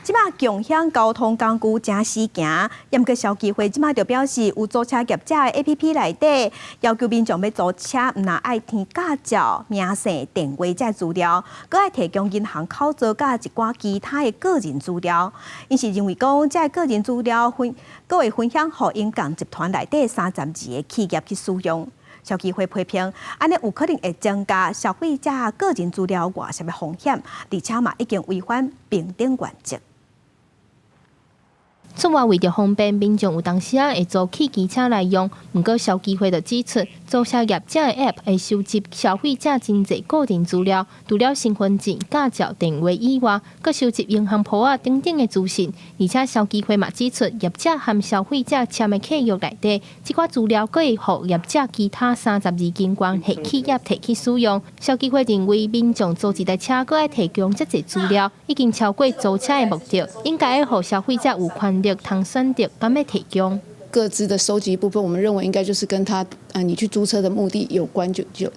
Speaker 2: 這擺共享交通工具誠時行，毋過消基會這擺就表示，有租車業者的 APP 內底要求民眾欲租車，毋但愛填駕照、名姓、電話這資料，閣愛提供銀行口座佮一寡其他的個人資料。𪜶是認為講，這個人資料分，閣會分享予𪜶仝集團內底32個企業去使用。消基會批評，按呢有可能會增加消費者個人資料外洩的風險，而且嘛已經違反平等原則。
Speaker 23: 出外為著方便，民眾有當時仔會租汽機車來用。毋過消基會就指出，租車業者的 App 會收集消費者真濟個人資料，除了身份證、駕照、電話以外，閣收集銀行簿仔等等的資訊。而且消基會嘛指出，業者和消費者簽的契約內底，這寡資料閣會予業者其他32間關係企業提去使用。消基會認為，民眾租一台車閣愛提供遮濟資料，已經超過租車的目的，應該愛予消費者有權利通選擇敢欲提供。
Speaker 24: 個資的收集部分，我們認為應該就是跟他啊，你去租車的目的有關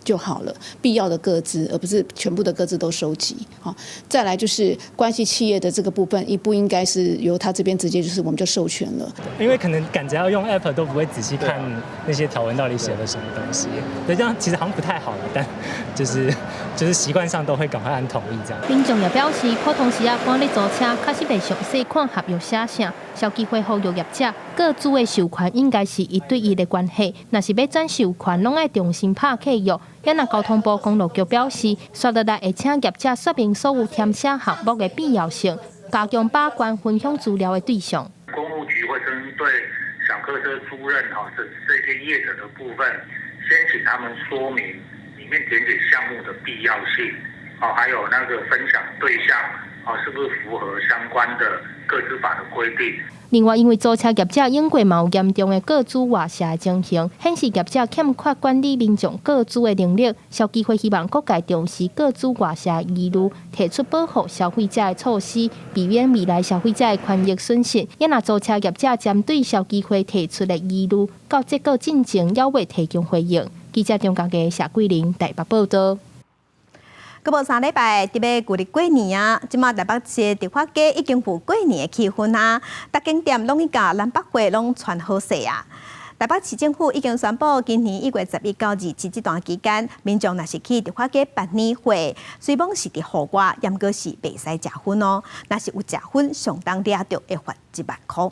Speaker 24: 就好了，必要的個資，而不是全部的個資都收集。好，再來就是關係企業的這個部分，亦不應該是由他這邊直接就是我們就授權了。
Speaker 29: 因為可能趕著要用 app 都不會仔細看那些條文到底寫了什麼東西，對，這樣其實好像不太好了，但就是習慣上都會趕快按同意這樣。
Speaker 23: 民眾也表示，普通時仔趕咧租車，確實袂詳細看合約寫啥。消基會呼籲業者，個資的授權應該是一對一的關係，若是欲轉授權，攏愛重新拍契約。也若交通部公路局表示，紲落來會請業者說明所有填寫項目的必要性，加強把關分享資料的對象。
Speaker 30: 公務局會針對小客車租賃哈，這些業者的部分，
Speaker 5: 先請他們說明裡面填寫項目的必要性，哦，還有那個分享對象，哦，是不是符合相關的個資法的規定。
Speaker 23: 另外，因為租車業者用過嘛有嚴重的個資外洩的情形，顯示業者欠缺管理民眾個資的能力。消基會希望各界重視個資外洩疑慮，提出保護消費者的措施，避免未來消費者的權益損失。也若租車業者針對消基會提出的疑慮，到這個進前猶未提供回應。記者張家傑、謝桂玲台北報道。
Speaker 2: 閣無3禮拜，就欲舊曆過年啊！這馬台北市迪化街已經有過年的氣氛啊！逐間店攏已共南北貨攏傳好勢啊！台北市政府已經宣布，今年1月11到27這段期間，民眾若是去迪化街辦年貨，雖罔是佇戶外，猶閣是袂使食薰哦。若是有食薰，上重掠著會罰1萬箍。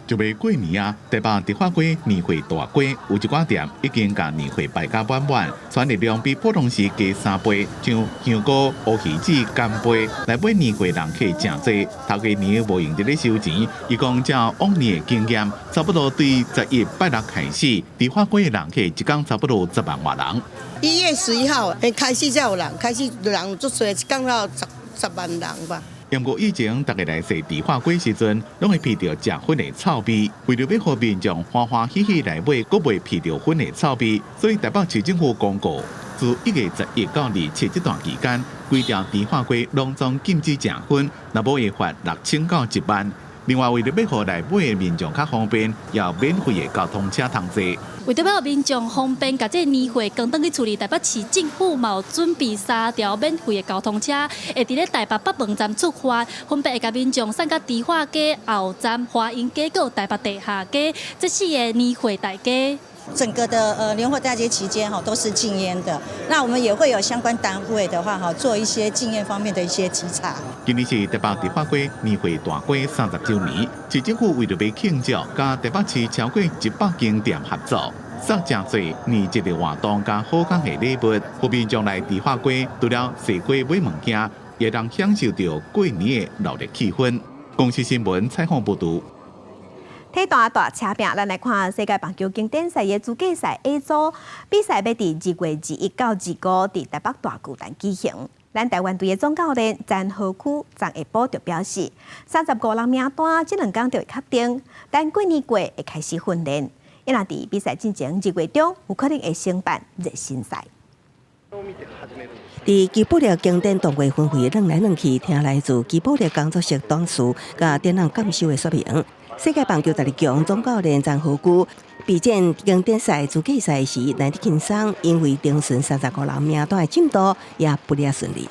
Speaker 6: 就欲過年啊！台北迪化街年貨大街有一寡店已經共年貨擺甲滿滿，傳的量比普通時加3倍，像香菇、烏魚子、干貝，來買年貨人客誠濟。頭家娘無閒佇咧收錢，伊講照往年的經驗，差不多對11拜六開始，迪化街的人客一工差不多10萬外人。
Speaker 8: 1月11號開始才有人，開始人足濟，一工了十萬人吧。
Speaker 6: 毋過以前，逐家來踅迪化街時陣，攏會鼻著食薰的臭味。為著欲予民眾歡歡喜喜來買，閣袂鼻著薰的臭味，所以台北市政府公告，自1月11到27這段期間，規條迪化街攏總禁止食薰，若無會罰6000到1萬。另外，為著欲予來買的民眾較方便，也有免費的交通車通坐。
Speaker 14: 為著欲予民眾方便，共這個年貨扛轉去厝裡，台北市政府嘛有準備三條免費的交通車，會佇咧台北北門站出發，分別會共民眾送到迪化街後站、華陰街、閣有台北地下街這四个年貨大街。
Speaker 9: 整個的年貨大街期間哈都是禁煙的，那我們也會有相關單位的話哈做一些禁煙方面的一些稽查。
Speaker 6: 今年是台北迪化街年貨大街30週年，市政府為著欲慶祝，佮台北市超過100間店合作，送誠濟年節的活動佮好康的禮物，予民眾來迪化街，除了踅街買物件，也通享受著過年的熱鬧氣氛。公視新聞採訪報導。
Speaker 2: 體壇大車拼，咱來看世界棒球經典賽的資格賽 A 組比賽，欲佇2月21到25佇台北大巨蛋舉行。咱台灣隊的總教練詹和區張下波就表示，35人名單這2工就會確定，等過年過會開始訓練。伊若佇比賽進前2月中有可能會承辦熱身賽。
Speaker 10: 佇吉卜力經典動畫分會轉來轉去，聽來自吉卜力工作室董事佮展覽監修的說明。世界棒球十二強總教練詹和區備戰經典賽資格賽時來得輕鬆，因為定存35人名單的進度也不太順利。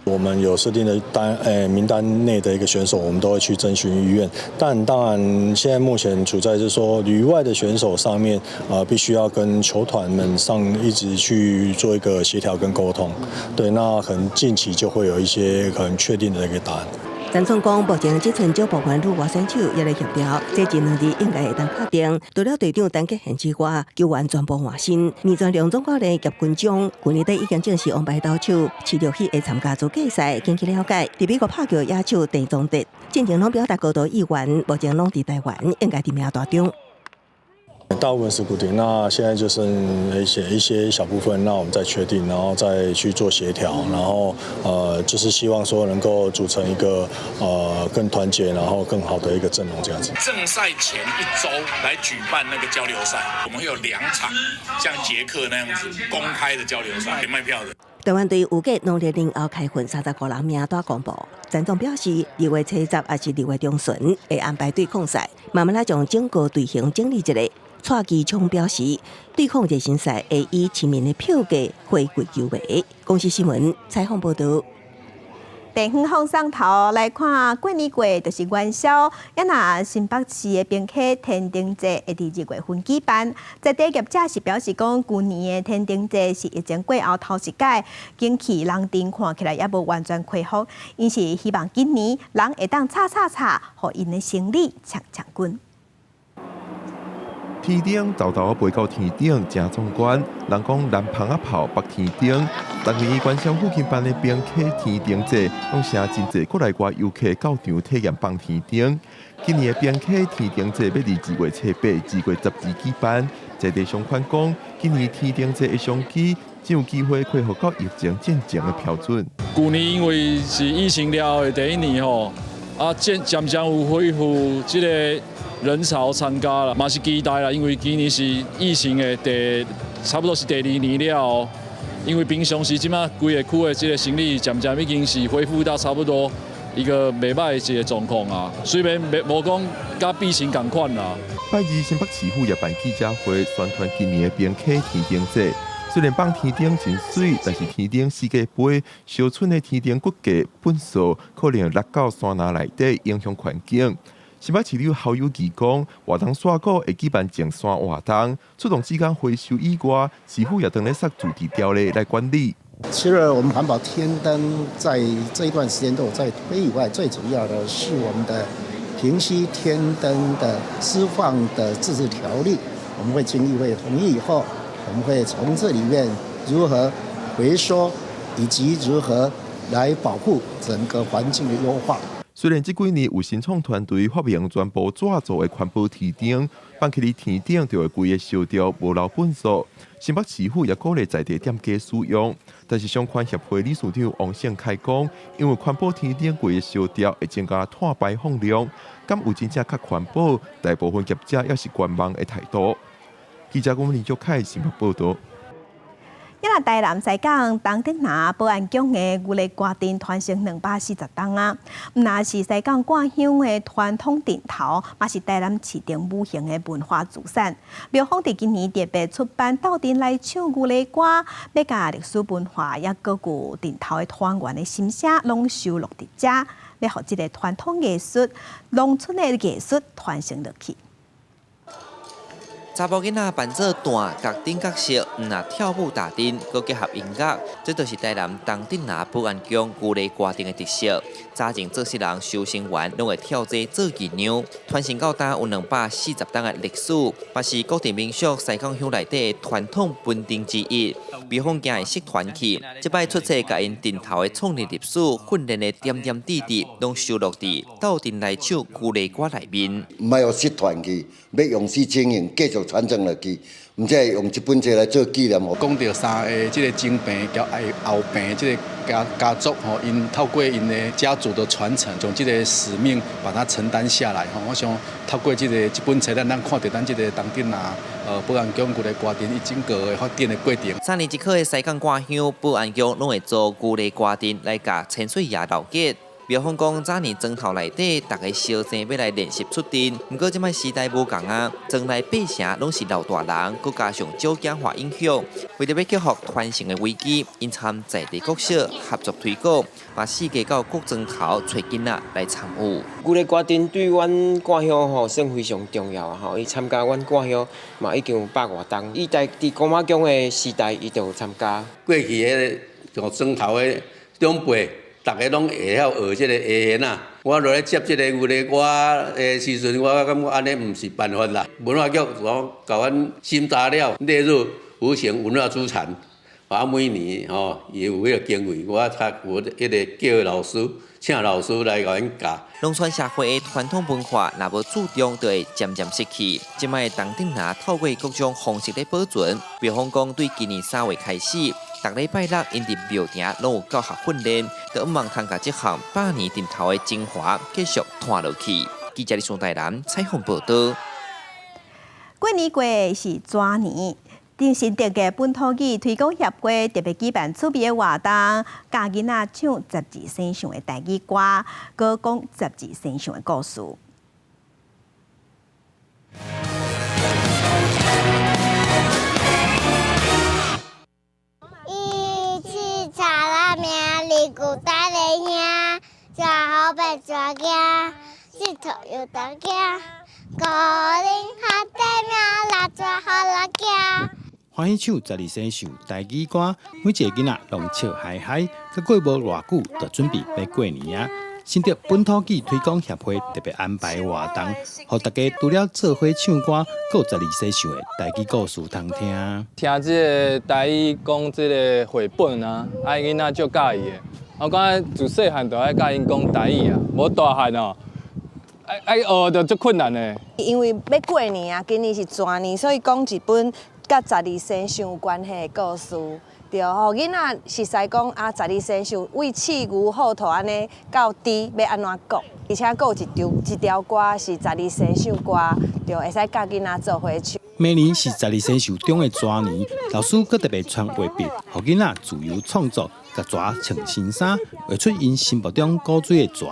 Speaker 11: 我們有設定的單，名單內的一個選手，我們都會去徵詢意願。但當然，現在目前處在就是說旅外的選手上面，必須要跟球團們上一直去做一個協調跟溝通。對，那可能近期就會有一些可能確定的一個答案。
Speaker 10: 陳總講，目前只賰少部分旅外選手也咧協調，這一兩日應該會當確定。除了隊長陳傑憲之外，球員全部換新。禰傳龍總教練葉君璋，去年底已經正式王牌投手，持續去會參加資格賽。根據了解，佇美國拍球野手鄭宗哲，進前攏表達高度意願，目前攏佇台灣，應該佇名單中。
Speaker 11: 大部分是固定，那現在就剩一些小部分，那我們再確定，然後再去做協調，然後就是希望說能夠組成一個更團結，然後更好的一個陣容這樣子。
Speaker 15: 正賽前一周來舉辦那個交流賽，我們會有兩場，像捷克那樣子公開的交流賽，賣票的。
Speaker 10: 台灣隊預計農曆年後開訓35人名單公布。陳總表示，2月70抑是2月中旬會安排對抗賽，慢慢來將整個隊形整理一下。蔡其昌表示，對抗熱身賽會以市民的票價回饋球迷。公視新聞採訪報導。
Speaker 2: 地方放送頭來看，過年過就是元宵。也若新北市的平溪天燈節會佇2月份舉辦。在地業者是表示講，舊年的天燈節是疫情過後頭一屆，景氣人陣看起來猶無完全恢復，𪜶是希望今年人會當吵吵吵，予𪜶的生理衝衝勁。
Speaker 16: 天燈豆豆飛到天頂，誠壯觀。人講南蜂仔炮，北天燈。逐年關山附近辦的平溪天燈節，攏吸真濟國內外遊客到場體驗放天燈。今年的平溪天燈節欲佇2月7、8、2月12舉辦。在地商圈講，今年天燈節的商機，才有機會恢復到疫情進前的標準。
Speaker 17: 舊年因為是疫情了後的第一年吼，啊漸漸漸有恢復這个人潮參加啦，嘛是期待啦，因為今年是疫情的第差不多是第二年了。因為平常時這馬規个區的這个生意漸漸已經是恢復到差不多一個袂䆀的一个狀況啊，雖然袂無講佮比前仝款啦。
Speaker 16: 拜二新北市府也辦記者會宣傳今年的平溪天燈節。雖然放天燈真媠，但是天燈四界飛，燒竄的天燈骨架糞掃可能落到山林內底，影響環境。新北市長侯友宜講，活動煞閣會舉辦淨山活動，出動志工回收以外，市府也當咧設自治條例來管理。
Speaker 18: 除了我們環保天燈在這一段時間都有在推以外，最主要的是我們的平溪天燈的施放的自治條例，我們會經議會同意以後，我們會從這裡面如何回收，以及如何來保護整個環境的優化。
Speaker 16: 雖然這幾年有新創團隊發明全部紙做的環保天燈，放去佇天頂就會規个燒掉，無留糞掃。新北市府也鼓勵在地店家使用，但是相關協會理事長王勝凱講，因為環保天燈規个燒掉會增加碳排放量，敢有真正較環保？大部分業者猶是觀望的態度。記者郭林玉凱新北報導。
Speaker 2: 抑若台南西港東鎮林保安宮的牛犁歌陣傳承240冬啊，毋但是西港割香的傳統陣頭，嘛是台南市長無形的文化資產。廟方佇今年特別出版鬥陣來唱牛犁歌，欲共歷史文化抑閣有陣頭的團員的心聲，攏收錄佇遮，欲予這个傳統藝術、農村的藝術傳承落去。
Speaker 19: 查埔囡仔扮做旦角等角色，毋但跳舞打陣，閣結合音樂，這就是台南東鎮林保安宮牛犁歌陣的特色。早前做穡人收成完，攏會跳這做儀娘，傳承到今有240冬的歷史，嘛是固定民俗西港鄉內底的傳統本陣之一。廟方驚會失傳去，這擺出冊共𪜶陣頭的創立歷史、訓練的點點滴滴，攏收錄佇鬥陣來唱牛犁歌內面。
Speaker 20: 毋愛予失傳去，欲永續經營，繼續傳承落去，毋才會用這本冊來做紀念。
Speaker 21: 講著三个這个前輩佮後輩這个家族吼，𪜶透過𪜶的家族的傳承，將這个使命把它承擔下來吼。我想透過這个這本冊，咱看著咱這个東鎮林保安宮牛犁歌陣伊整个的發展的過程。
Speaker 19: 三年一考的西港割香保安宮攏會組牛犁歌陣來共千歲爺留結。廟方講，早年莊頭內底，逐个相爭欲來練習出陣。毋過這擺時代無仝啊，莊內八成攏是老大人，閣加上少子化影響，為著欲克服傳承的危機，𪜶參在地國小合作推廣，嘛四界到各莊頭揣囡仔來參與。
Speaker 22: 牛犁歌陣對阮割香吼算非常重要啊！吼，伊參加阮割香嘛已經有百外冬，伊在佇古媽宮的時代，伊就有參加。
Speaker 23: 過去彼个莊頭的長輩。逐个攏會曉學這个下弦仔，我落來接這个牛犁歌的時陣，我感覺按呢毋是辦法啦。文化局講共阮審查了，列入無形文化資產，啊每年吼伊有彼个經費，我較有彼个叫老師，請老師來共阮教。
Speaker 19: 農村社會的傳統文化，若無注重，就會漸漸失去。這擺東鎮林透過各種方式咧保存，比方講對今年3月開始。逐禮拜六，𪜶佇廟埕攏有教學訓練，就向望通共這項百年陣頭的精華繼續傳落去。記者李松台南採訪報導。
Speaker 2: 過年過是蛇年，佇新竹的本土語推廣協會特別舉辦趣味的活動，教囡仔唱十二生肖的台語歌，閣講十二生肖的故事。
Speaker 24: 一起查拉命，二姑带来兄，蛇好白蛇惊，石头又大惊，高岭下底命，蜡烛好拉惊。
Speaker 25: 歡喜唱十二生肖台語歌，每一个囡仔攏笑嗨嗨。閣過無偌久，就準備欲過年啊！新竹本土語推廣協會特別安排活動，予大家除了做伙唱歌，閣有十二生肖的台語故事通聽。
Speaker 1: 聽這个台語講這个繪本啊，啊𪜶囡仔足佮意的。我感覺自細漢就愛佮𪜶講台語啊，無大漢哦，愛愛學就足困難的。
Speaker 3: 因為欲過年啊，今年是蛇年，所以講一本佮十二生肖有關係的故事。對，予囡仔熟似講啊，十二生肖對鼠牛虎兔按呢到豬欲按怎講，而且閣有一條一條歌是十二生肖歌，對，會使佮囡仔做伙唱。
Speaker 25: 明年是十二生肖中的蛇年，老師閣特別傳畫筆，予囡仔自由創作，共蛇穿新衫，畫出𪜶心目中古錐的蛇。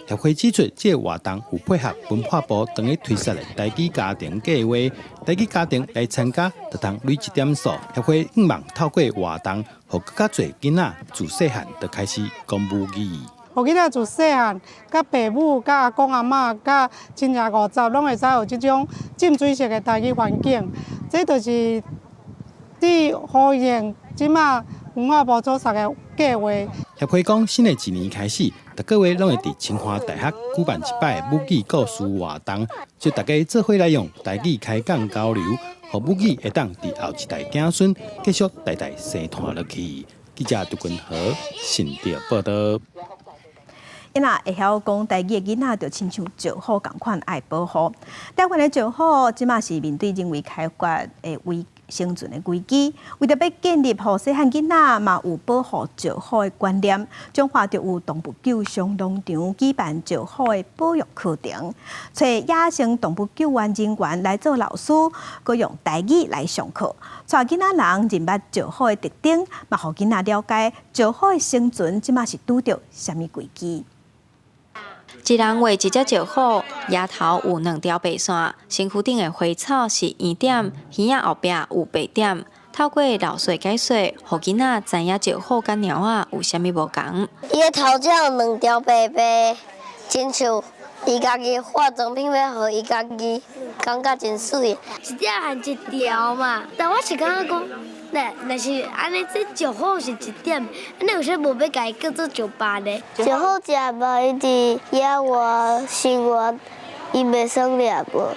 Speaker 25: 協會指出，這个活動有配合文化部當咧推設的台語家庭計畫，台語家庭來參加，就通累積點數。協會向望透過活動，予閣較濟囡仔自細漢就開始講母語。
Speaker 4: 予囡仔自細漢，佮爸母、佮阿公阿嬤、佮親戚五十，攏會使有這種浸水式的台語環境。這就是佇呼應這馬文化部所設的計畫。
Speaker 25: 協會講，新的一年開始，逐個月攏會佇清華大學舉辦一擺母語故事活動，就大家做伙來用台語開講交流，予母語會當佇後一代子孫繼續代代承傳落去。記者杜君和新竹報導。
Speaker 2: 𪜶若會曉講台語的囡仔，就親像石虎仝款愛保護。台灣的石虎，這馬是面對人為開發的危生存的危機，為著欲建立予細漢囡仔嘛有保護石虎的觀念，彰化就有動物救傷農場舉辦石虎的保育課程，揣野生動物救援人員來做老師，閣用台語來上課，帶囡仔人認捌石虎的特徵，嘛予囡仔了解石虎的生存這馬是拄著啥物危機。
Speaker 29: 一人畫一隻石虎，額頭有兩條白線，身軀頂的花草是圓點，耳仔後壁有白點。透過老師解說，予囡仔知影石虎佮貓仔有啥物無仝。
Speaker 7: 伊的頭前有兩條白白，親像伊家己化妝品欲予伊家己，感覺真媠。
Speaker 12: 一點還一條嘛，但我是感覺講，若若是按呢，這石虎是一點，按呢為啥無欲共伊叫做石斑呢？
Speaker 7: 石虎食無伊佇野外生活，伊袂耍掠無。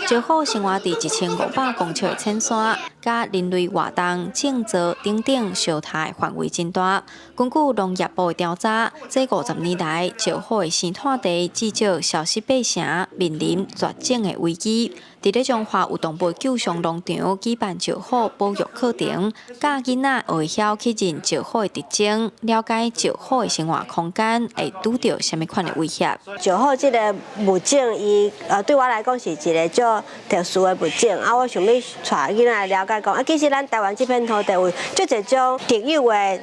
Speaker 29: 石虎生活佇1500公尺的淺山，佮人類活動、種植等等相疊的範圍真大。根據農業部的調查，這50年來，石虎的生態地至少消失八成，面臨絕種的危機。佇咧彰化有動物救傷農場舉辦石虎保育課程，教囡仔會曉去認石虎的特徵，了解石虎的生活空間會拄著啥物款的威脅。
Speaker 13: 石虎這个物種，伊對我來講是一个足特殊的物種，啊，我想欲帶囡仔來了解講，啊，其實咱台灣這片土地有足濟種特有的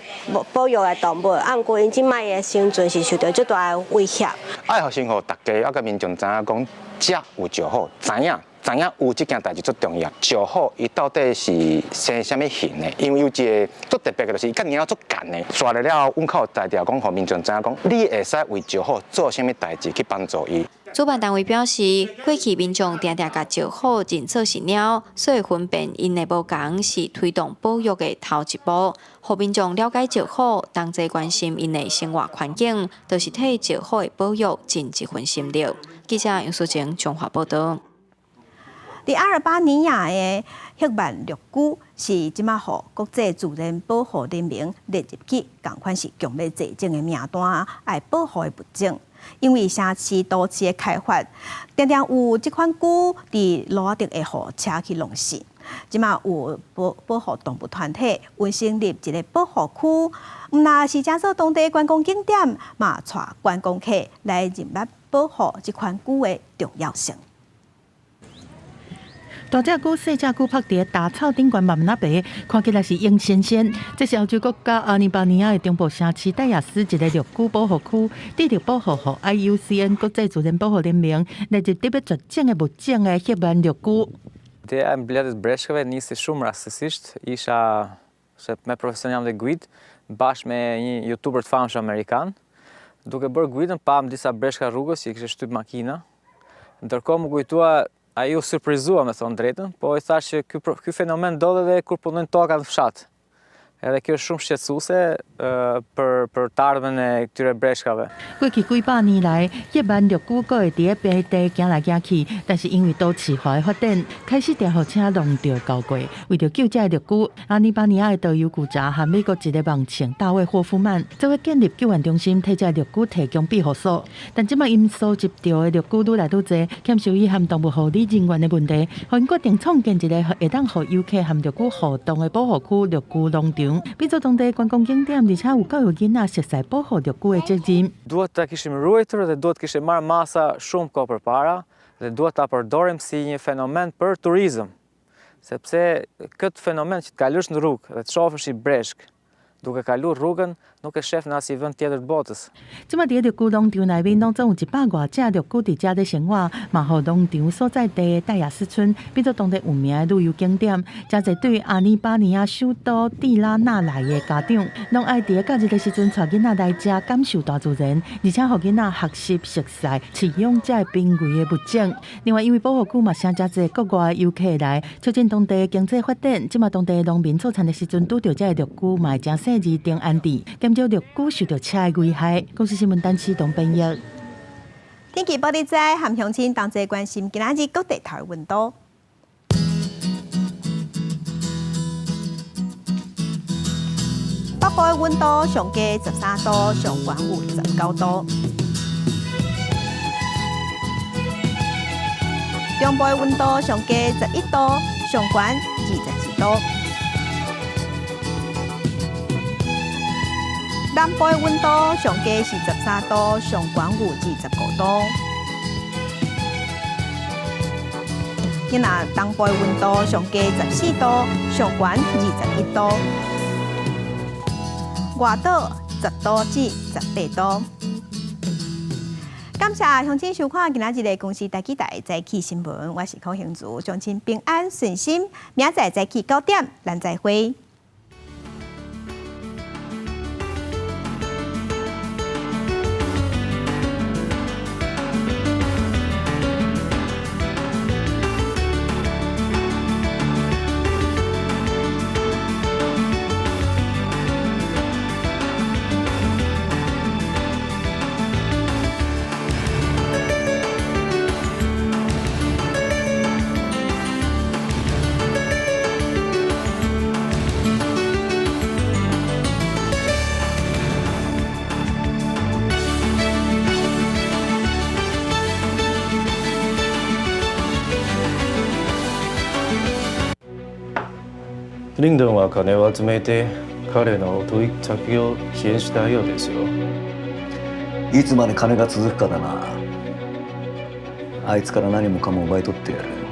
Speaker 13: 保育的動物，啊，毋過𪜶這擺的生存是受著足大的威脅。
Speaker 26: 愛予先予大家啊，佮民眾知影講，遮有石虎，知影。知影有這件代誌足重要。石虎伊到底是生啥物形的？因為有一个足特別的，就是伊佮貓足仝的。煞來了後，阮較有才調講，予民眾知影講，你會使為石虎做啥物代誌去幫助伊。
Speaker 29: 主辦單位表示，過去民眾定定共石虎認做是貓，所以分辨𪜶的無仝是推動保育的頭一步，予民眾了解石虎，同齊關心𪜶的生活環境，就是替石虎的保育盡一份心力。記者楊淑靜彰化報導。
Speaker 2: 佇阿爾巴尼亞的赫曼綠龜是這馬予國際自然保護聯盟列入去，仝款是強欲絕種的名單，愛保護的物種。因為城市都市的開發，定定有這款龜佇路仔頂會予車去弄死。這馬有保保護動物團體有成立一个保護區，毋但是成做當地觀光景點，嘛帶觀光客來認捌保護這款龜的重要性。
Speaker 27: 大隻龜、細隻龜蹼佇大草頂懸慢慢仔爬，看起來是閒仙仙。這是歐洲國家阿爾巴尼亞的中部城市戴亞斯一个綠龜保護區，致力保護予 IUCN 國際自然保護聯盟列入欲絕種的物種的赫曼綠龜。
Speaker 28: Ideja e mbledhjes breshkave nisi shumë rastësisht, isha se me profesion jam dhe guid, bashkë me një youtuber të famshëm amerikan. Duke bërë guidën, pam disa breshka rrugës që i kishte shtyp makina. Ndërkohë më kujtua, ai u surprizua me thonë drejtën, po i thash që ky fenomen ndodh edhe kur punojnë toka në fshat. Edhe kjo është shumë shqetësuese për për të ardhmen e këtyre breshkave.
Speaker 27: 过去幾百年來，億萬綠龜閣會佇咧平地行來行去，但是因為都市化的發展，開始定予車弄著交過。為著救這个綠龜，阿爾巴尼亞的導遊古扎和美國一個網紅大衛霍夫曼做伙建立救援中心，替這个綠龜提供庇護所。但這擺𪜶蒐集著的綠龜愈來愈濟，欠獸醫和動物護理人員的問題，予𪜶決定創建一个會當予遊客和綠龜互動的保護區——綠龜農場，變做當地觀光景點，而且有教育囡仔熟似保護綠龜的責任。
Speaker 28: Duhet ta kishim ruajtur dhe duhet të kishim marrë masa shumë kohë përpara dhe duhet ta përdorim si një fenomen për turizëm. Sepse këtë fenomen që të kalosh në rrugë dhe të shohësh një breshkë duke kaluar rrugën, nuk e shef në asnjë vend tjetër të botës.
Speaker 27: 這擺佇綠龜農場內面，攏總有100外隻綠龜佇遮咧生活，嘛予農場所在地的戴亞斯村變做當地有名的旅遊景點。誠濟對阿爾巴尼亞首都蒂拉納來的家長，攏愛佇咧假日的時陣帶囡仔來遮感受大自然，而且予囡仔學習熟似飼養這个瀕危的物種。另外，因為保護區嘛，誠濟國外遊客來，促進當地經濟發展。這擺當地農民做田的時陣，拄著這个綠龜，嘛會誠細膩定安置，減少綠龜受著車的危害。公視新聞陳啟東編譯。
Speaker 2: 天氣報你知，和鄉親同齊關心今仔日各地頭的溫度。北部的溫度上低13度，上懸有19度。中部的溫度上低11度，上懸22度。南部的溫度上低是13度，上懸有25度。你若東部的溫度上低14度，上懸21度。外島10度至18度。感謝鄉親收看今仔日的公視台語台早起新聞，我是柯興如，鄉親平安順心，明仔載早起9點，咱再會。
Speaker 5: リンドンは金を集めて彼のお取引先を支援したようですよ。
Speaker 6: いつまで金が続くかだな。あいつから何もかも奪い取ってやる。